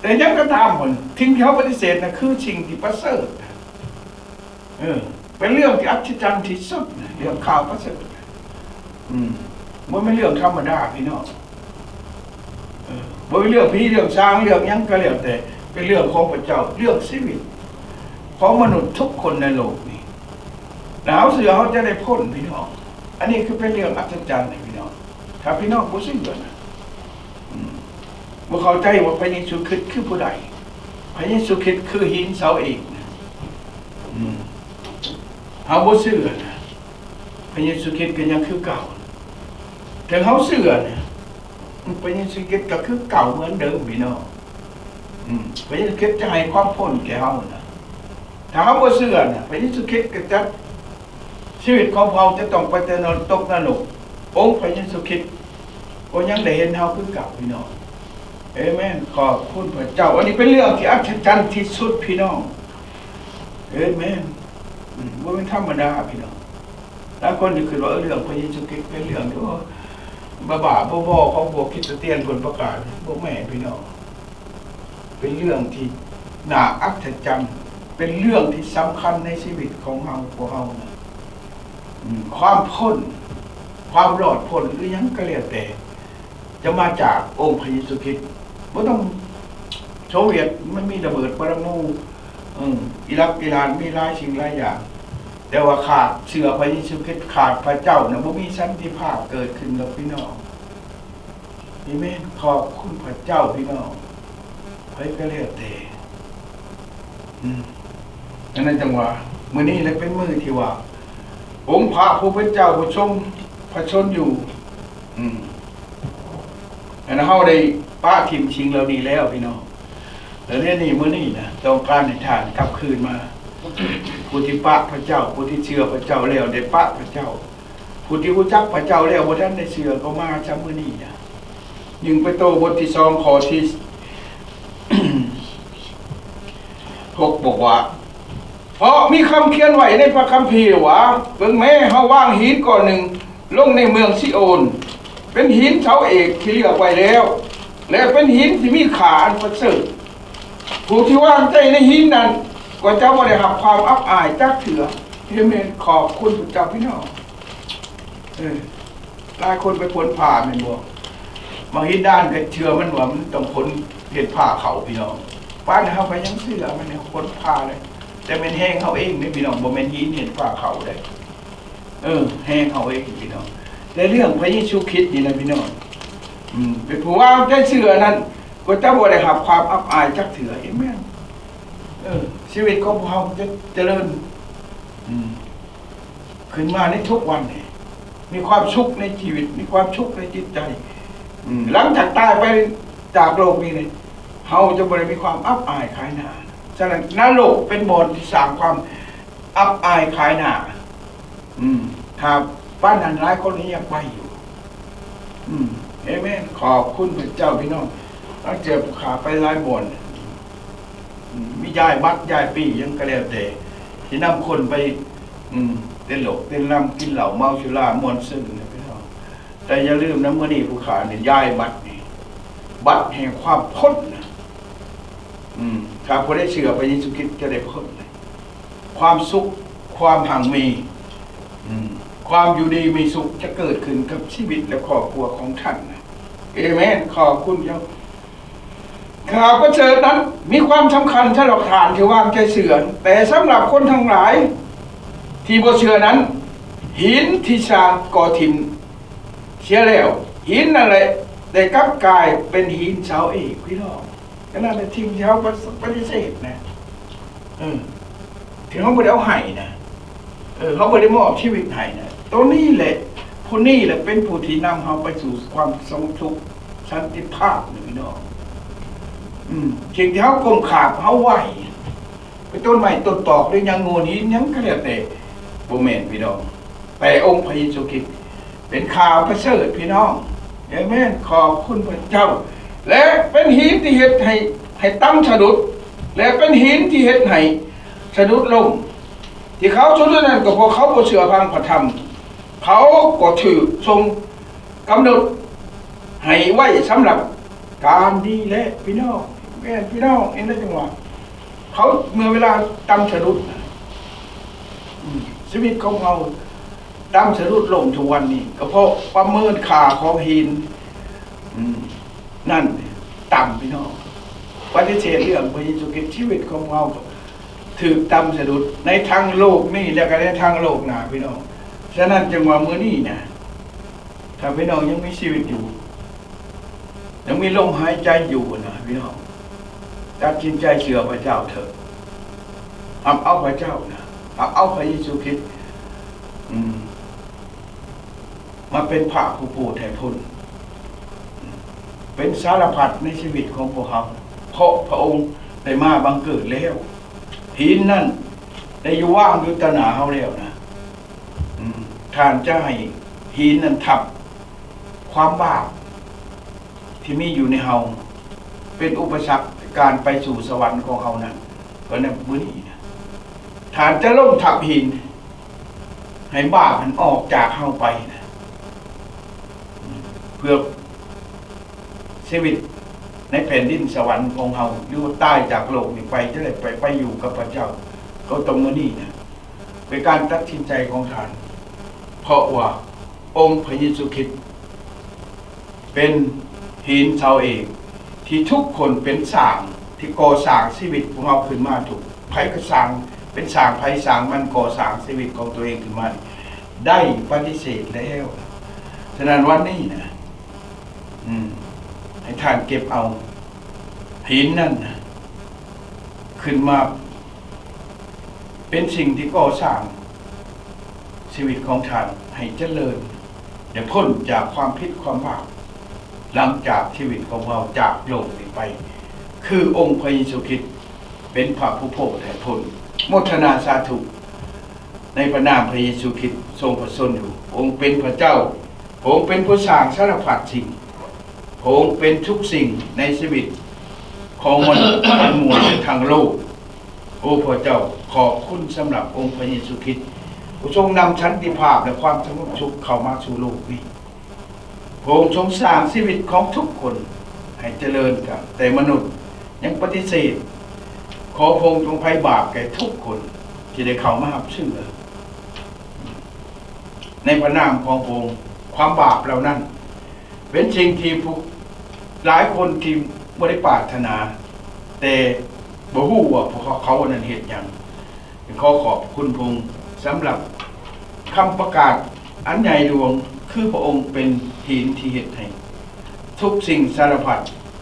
ແຕ່ຫຍັງກໍຕາມ ສິ່ງທີ່ເຮົາປະຕິເສດນະ ຄືສິ່ງທີ່ປະເສີດ. ເອີ ເປັນເລື່ອງທີ່ອັດສະຈັນທີ່ສຸດນະ, ເລື່ອງຂ່າວປະເສີດ. ອືມ ບໍ່ແມ່ນເລື່ອງທຳມະດາ ພີ່ນ້ອງ. ເອີ ບໍ່ແມ່ນເລື່ອງຜີເລື່ອງສາງ ເລື່ອງຫຍັງກໍແລ້ວແຕ່, ເປັນເລື່ອງຂອງພະເຈົ້າ, ເລື່ອງຊີວິດຂອງມະນຸດທຸກຄົນໃນໂລກນີ້. ແລ້ວເຮົາເຊື່ອເຮົາຈະໄດ້ພົ້ນ ພີ່ນ້ອງ. ອັນນີ້ຄືເປັນເລື່ອງອັດສະຈັນໃຫ້ພີ່ນ້ອງ. ຖ້າພີ່ນ້ອງບໍ່ເຊື່ອນະ ອືມ ບໍ່ເຂົ້າໃຈວ່າພະເຢຊູຄຣິດຄືຜູ້ໃດ, ພະເຢຊູຄຣິດຄືຫີນເສົາເອກນະ. ອືມ ເຮົາບໍ່ເຊື່ອນະ ພະເຢຊູຄຣິດກໍຍັງຄືເກົ່າ. ເຖິງເຮົາເຊື່ອນະ ພະເຢຊູຄຣິດກໍຄືເກົ່າເໝືອນເດີມ ພີ່ນ້ອງ. ອືມ ພະເຢຊູຄຣິດຈະໃຫ້ຄວາມພົ້ນແກ່ເຮົານະ. ຖ້າເຮົາບໍ່ເຊື່ອນະ ພະເຢຊູຄຣິດກໍຈະ ຊີວິດຂອງເຮົາຈະຕ້ອງໄປແຕ່ນະ ຕົກນະລົກ. ອົງພະເຢຊູຄຣິດກໍຍັງໄດ້ເຫັນເຮົາຄືເກົ່າ ພີ່ນ້ອງ. ເອເມນ. ຂອບຄຸນພະເຈົ້າ. ອັນນີ້ເປັນເລື່ອງທີ່ອັດສະຈັນທີ່ສຸດ ພີ່ນ້ອງ. ເອເມນ. ອືມ ບໍ່ແມ່ນທຳມະດາ ພີ່ນ້ອງ. ຫຼາຍຄົນຈະຄິດວ່າ ເອີ ເລື່ອງພະເຢຊູຄຣິດເປັນເລື່ອງທີ່ ໂອ້ ບ້າໆ ບໍ່ໆ ຂອງພວກຄຣິສຕຽນເພິ່ນປະກາດ. ບໍ່ແມ່ນ ພີ່ນ້ອງ. ເປັນເລື່ອງທີ່ໜ້າອັດສະຈັນ, ເປັນເລື່ອງທີ່ສຳຄັນໃນຊີວິດຂອງເຮົາ, ພວກເຮົານະ. ອືມ ຄວາມພົ້ນ, ຄວາມລອດພົ້ນ ຫຼື ຫຍັງກໍແລ້ວແຕ່ ຈະມາຈາກອົງພະເຢຊູຄຣິດ. ບໍ່ຕ້ອງ ໂຊວຽດມັນມີລະເບີດປະລະໂມ, ເອີ ອີຣັກ ອີຣານ ມີຫຼາຍສິ່ງຫຼາຍຢ່າງ, ແຕ່ວ່າຂາດເຊື້ອພະເຢຊູຄຣິດ, ຂາດພະເຈົ້ານະ ບໍ່ມີສັນຕິພາບເກີດຂຶ້ນດອກ ພີ່ນ້ອງ. ເອເມນ. ຂອບຄຸນພະເຈົ້າ ພີ່ນ້ອງ. ໃຜກໍແລ້ວແຕ່. ອືມ ອັນນັ້ນຈັ່ງວ່າ ມື້ນີ້ແຫຼະເປັນມື້ທີ່ວ່າ ອົງພະຜູ້ເປັນເຈົ້າຜູ້ຊົງພະຊົນຢູ່. ອືມ ອັນເຮົາໄດ້ປະຖິ້ມສິ່ງເຫຼົ່ານີ້ແລ້ວ ພີ່ນ້ອງ. ແລະ ດຽວນີ້ ມື້ນີ້ນະ ຕ້ອງການໃຫ້ທ່ານກັບຄືນມາ. ຜູ້ທີ່ປະພະເຈົ້າ, ຜູ້ທີ່ເຊື່ອພະເຈົ້າແລ້ວ ໄດ້ປະພະເຈົ້າ. ຜູ້ທີ່ຮູ້ຈັກພະເຈົ້າແລ້ວ ບໍ່ທັນໄດ້ເຊື່ອ ກໍມາຊະມື້ນີ້ນະ. ໜຶ່ງເປໂຕບົດທີສອງ ຂໍ້ທີຫົກ ບອກວ່າ ເພາະມີຄຳຂຽນໄວ້ໃນພະຄຳພີວ່າ, ເບິ່ງແມ້ ເຮົາວາງຫີນກ້ອນໜຶ່ງລົງໃນເມືອງຊີໂອນ, ເປັນຫີນເສົາເອກທີ່ເລືອກໄວ້ແລ້ວ ແລະ ເປັນຫີນທີ່ມີຄ່າອັນປະເສີດ. ຜູ້ທີ່ວາງໃຈໃນຫີນນັ້ນ ກໍຈະບໍ່ໄດ້ຮັບຄວາມອັບອາຍຈັກເທື່ອ. ເອເມນ. ຂອບຄຸນພະເຈົ້າ ພີ່ນ້ອງ. ເອີ ຫຼາຍຄົນໄປພົ້ນຜ້າແມ່ນບໍ່? ມາເຮັດດ້ານກໍເຊື່ອມັນວ່າມັນຕ້ອງພົ້ນເຮັດຜ້າເຂົ້າ ພີ່ນ້ອງ. ປານເຮົາກໍຍັງເຊື່ອມັນໃນຄົນຜ້າເລີຍ. ແຕ່ແມ່ນແຮງເຮົາເອງເດ້ພີ່ນ້ອງ, ບໍ່ແມ່ນຫີນເຫັນຟ້າເຂົາເດ້. ເອີ ແຮງເຮົາເອງພີ່ນ້ອງ. ແຕ່ເລື່ອງພະເຢຊູຄຣິດນີ້ນະພີ່ນ້ອງ, ອືມ ເປັນຜູ້ວາງໃຈເຊື່ອນັ້ນ ກໍຈະບໍ່ໄດ້ຮັບຄວາມອັບອາຍຈັກເທື່ອ. ເອເມນ. ເອີ ຊີວິດຂອງພວກເຮົາຈະຈະເລີນ ອືມ ຂຶ້ນມາໃນທຸກວັນນີ້ ມີຄວາມສຸກໃນຊີວິດ, ມີຄວາມສຸກໃນຈິດໃຈ. ອືມ ຫຼັງຈາກຕາຍໄປຈາກໂລກນີ້ນີ້ ເຮົາຈະບໍ່ໄດ້ມີຄວາມອັບອາຍຂາຍໜ້າ. ສະນັ້ນ ນະລົກເປັນບ່ອນທີ່ສ້າງຄວາມອັບອາຍຂາຍໜ້າ. ອືມ ຖ້າປານນັ້ນຫຼາຍຄົນກໍຍັງໄປຢູ່. ອືມ ເອເມນ. ຂອບຄຸນພະເຈົ້າພີ່ນ້ອງ. ຫຼັງຈາກຜູ້ຂ້າໄປຫຼາຍບ່ອນ ອືມ ມີຢາຍບັດຢາຍປີ້ຫຍັງກໍແລ້ວແຕ່ ທີ່ນຳຄົນໄປ ອືມ ເຕັ້ນໂລກເຕັ້ນລຳ ກິນເຫຼົ້າເມົາສຸລາມ່ວນຊື່ນນະພີ່ນ້ອງ. ແຕ່ຢ່າລືມນະ ມື້ນີ້ຜູ້ຂ້ານີ້ຢາຍບັດນີ້ ບັດແຫ່ງຄວາມພົ້ນນະ. ອືມ ຖ້າຜູ້ໃດເຊື່ອພະເຢຊູຄຣິດຈະໄດ້ພົ້ນນະ. ຄວາມສຸກ ຄວາມຮັ່ງມີ ອືມ ຄວາມຢູ່ດີມີສຸກຈະເກີດຂຶ້ນກັບຊີວິດ ແລະ ຄອບຄົວຂອງທ່ານນະ. ເອເມນ. ຂອບຄຸນເຈົ້າ. ຂ່າວປະເສີດນັ້ນມີຄວາມສຳຄັນສຳລັບທ່ານທີ່ວາງໃຈເຊື່ອ, ແຕ່ສຳລັບຄົນທັງຫຼາຍທີ່ບໍ່ເຊື່ອນັ້ນ, ຫີນທີ່ສ້າງກໍ່ຖິ້ມເສຍແລ້ວ, ຫີນນັ້ນແຫຼະໄດ້ກັບກາຍເປັນຫີນເສົາເອກ. ພີ່ນ້ອງ, ອັນນັ້ນແຫຼະສິ່ງທີ່ເຮົາປະ ປະຕິເສດນະ. ເອີ ທີ່ເຮົາບໍ່ໄດ້ເອົາໃຫ້ນະ. ເອີ ເຮົາບໍ່ໄດ້ມອບຊີວິດໃຫ້ນະ. ໂຕນີ້ແຫຼະ ຜູ້ນີ້ແຫຼະເປັນຜູ້ທີ່ນຳເຮົາໄປສູ່ຄວາມສະຫງົບສຸກ ສັນຕິພາບນະພີ່ນ້ອງ. ອືມ ສິ່ງທີ່ເຮົາກົ້ມຂາບເຮົາໄຫວ້ ເປັນຕົ້ນໄມ້ຕົ້ນຕອກ ຫຼື ຫຍັງໂງ່ນຫີນຫຍັງກໍແລ້ວແຕ່ ບໍ່ແມ່ນພີ່ນ້ອງ. ແຕ່ອົງພະເຢຊູຄຣິດເປັນຂ່າວປະເສີດພີ່ນ້ອງ. ເອເມນ. ຂອບຄຸນພະເຈົ້າ. ແລະ ເປັນຫີນທີ່ເຮັດໃຫ້ ໃຫ້ຕ່ຳສະດຸດ ແລະ ເປັນຫີນທີ່ເຮັດໃຫ້ສະດຸດລົ້ມ. ທີ່ເຂົາສະດຸດນັ້ນ ກໍເພາະເຂົາບໍ່ເຊື່ອຟັງພະທຳ. ເຂົາກໍຖືກຊົງກຳນົດໃຫ້ໄວ້ສຳລັບການນີ້ແຫຼະພີ່ນ້ອງ. ແມ່ນພີ່ນ້ອງ, ເຫັນໄດ້ຈັ່ງວ່າ ເຂົາເມື່ອເວລາຕ່ຳສະດຸດນະ ອືມ ຊີວິດຂອງເຮົາຕ່ຳສະດຸດລົງທຸກວັນນີ້ ກໍເພາະປະເມີນຄ່າຂອງຫີນ ອືມ ນັ້ນຕ່ຳພີ່ນ້ອງ. ປະຕິເສດເລື່ອງພະເຢຊູຄຣິດ, ຊີວິດຂອງເຮົາກໍຖືກຕ່ຳສະດຸດໃນທັງໂລກນີ້ ແລະ ກໍໃນທັງໂລກໜ້າພີ່ນ້ອງ. ສະນັ້ນຈຶ່ງວ່າມື້ນີ້ນະ ຖ້າພີ່ນ້ອງຍັງມີຊີວິດຢູ່ ຍັງມີລົມຫາຍໃຈຢູ່ນະພີ່ນ້ອງ, ຕັດສິນໃຈເຊື່ອພະເຈົ້າເຖີາະ. ຮັບເອົາພະເຈົ້ານະ, ຮັບເອົາພະເຢຊູຄຣິດ ອືມ ມາເປັນພະຜູ້ໂປດໃຫ້ພົ້ນ, ເປັນສາລະພັດໃນຊີວິດຂອງພວກເຮົາ, ເພາະພະອົງໄດ້ມາບັງເກີດແລ້ວ. ຫີນນັ້ນໄດ້ຢູ່ວາງຢູ່ຕໍ່ໜ້າເຮົາແລ້ວນະ. ອືມ ທ່ານຈະໃຫ້ຫີນນັ້ນທັບຄວາມບາບທີ່ມີຢູ່ໃນເຮົາ ເປັນອຸປະສັກໃນການໄປສູ່ສະຫວັນຂອງເຮົານັ້ນ. ເພາະໃນມື້ນີ້ນະ ທ່ານຈະລົງທັບຫີນ ໃຫ້ບາບມັນອອກຈາກເຮົາໄປນະ ເພື່ອຊີວິດໃນແຜ່ນດິນສະຫວັນຂອງເຮົາ ຫຼືວ່າຕາຍຈາກໂລກນີ້ໄປ ຈະໄດ້ໄປ ໄປຢູ່ກັບພະເຈົ້າ ກໍຕ້ອງມື້ນີ້ນະ ເປັນການຕັດສິນໃຈຂອງທ່ານ, ເພາະວ່າອົງພະເຢຊູຄຣິດ ເປັນຫີນເສົາເອກທີ່ທຸກຄົນເປັນຊ່າງ ທີ່ກໍ່ສ້າງຊີວິດພວກເຮົາຂຶ້ນມາ. ທຸກໃຜກໍຊ່າງ ເປັນຊ່າງໃຜຊ່າງມັນ ກໍ່ສ້າງຊີວິດຂອງຕົວເອງຂຶ້ນມາ ໄດ້ປະຕິເສດແລ້ວ. ສະນັ້ນວັນນີ້ນະ ອືມ ໃຫ້ທ່ານເກັບເອົາຫີນນັ້ນນະ ຂຶ້ນມາ ເປັນສິ່ງທີ່ກໍ່ສ້າງຊີວິດຂອງທ່ານໃຫ້ຈະເລີນ ແລະ ພົ້ນຈາກຄວາມຜິດຄວາມບາບ ຫຼັງຈາກຊີວິດຂອງເຮົາຈາກໂລກນີ້ໄປ ຄືອົງພະເຢຊູຄຣິດເປັນພະຜູ້ໂພດໃຫ້ພົ້ນ. ໂມທະນາສາທຸ ໃນພະນາມພະເຢຊູຄຣິດຊົງພະຊົນຢູ່. ອົງເປັນພະເຈົ້າ, ພະອົງເປັນຜູ້ສ້າງສາລະພັດສິ່ງ, ພະອົງເປັນທຸກສິ່ງໃນຊີວິດຂອງມະນຸດທັງມວນທັງໂລກ. ໂອພະເຈົ້າ, ຂອບຄຸນສຳລັບອົງພະເຢຊູຄຣິດ ຜູ້ຊົງນຳສັນຕິພາບ ແລະ ຄວາມສະຫງົບສຸກເຂົ້າມາສູ່ໂລກນີ້. ພະອົງຊົງສ້າງຊີວິດຂອງທຸກຄົນໃຫ້ຈະເລີນ, ແຕ່ມະນຸດຍັງປະຕິເສດ. ຂໍພະອົງຈົ່ງອະໄພບາບແກ່ທຸກຄົນທີ່ໄດ້ເຂົ້າມາຮັບເຊື່ອໃນພະນາມຂອງພະອົງ. ຄວາມບາບເຫຼົ່ານັ້ນເປັນສິ່ງທີ່ຜູ້ ຫຼາຍຄົນທີ່ບໍ່ໄດ້ປາດຖະໜາ, ແຕ່ບໍ່ຮູ້ວ່າພວກເຂົານັ້ນເຮັດຫຍັງ. ຂໍຂອບພະຄຸນພະອົງສຳລັບຄຳປະກາດອັນໃຫຍ່ຫຼວງ, ຄືພະອົງເປັນຫີນທີ່ເຮັດໃຫ້ທຸກສິ່ງສາລະພັດ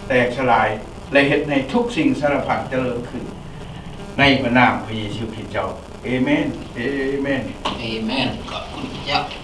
ແຕກສະຫຼາຍ ແລະ ເຮັດໃຫ້ທຸກສິ່ງສາລະພັດຈະເລີນຂຶ້ນ ໃນພະນາມພະເຢຊູຄຣິດເຈົ້າ. ເອເມນ. ເອເມນ. ເອເມນ. ຂອບຄຸນພະເຈົ້າ.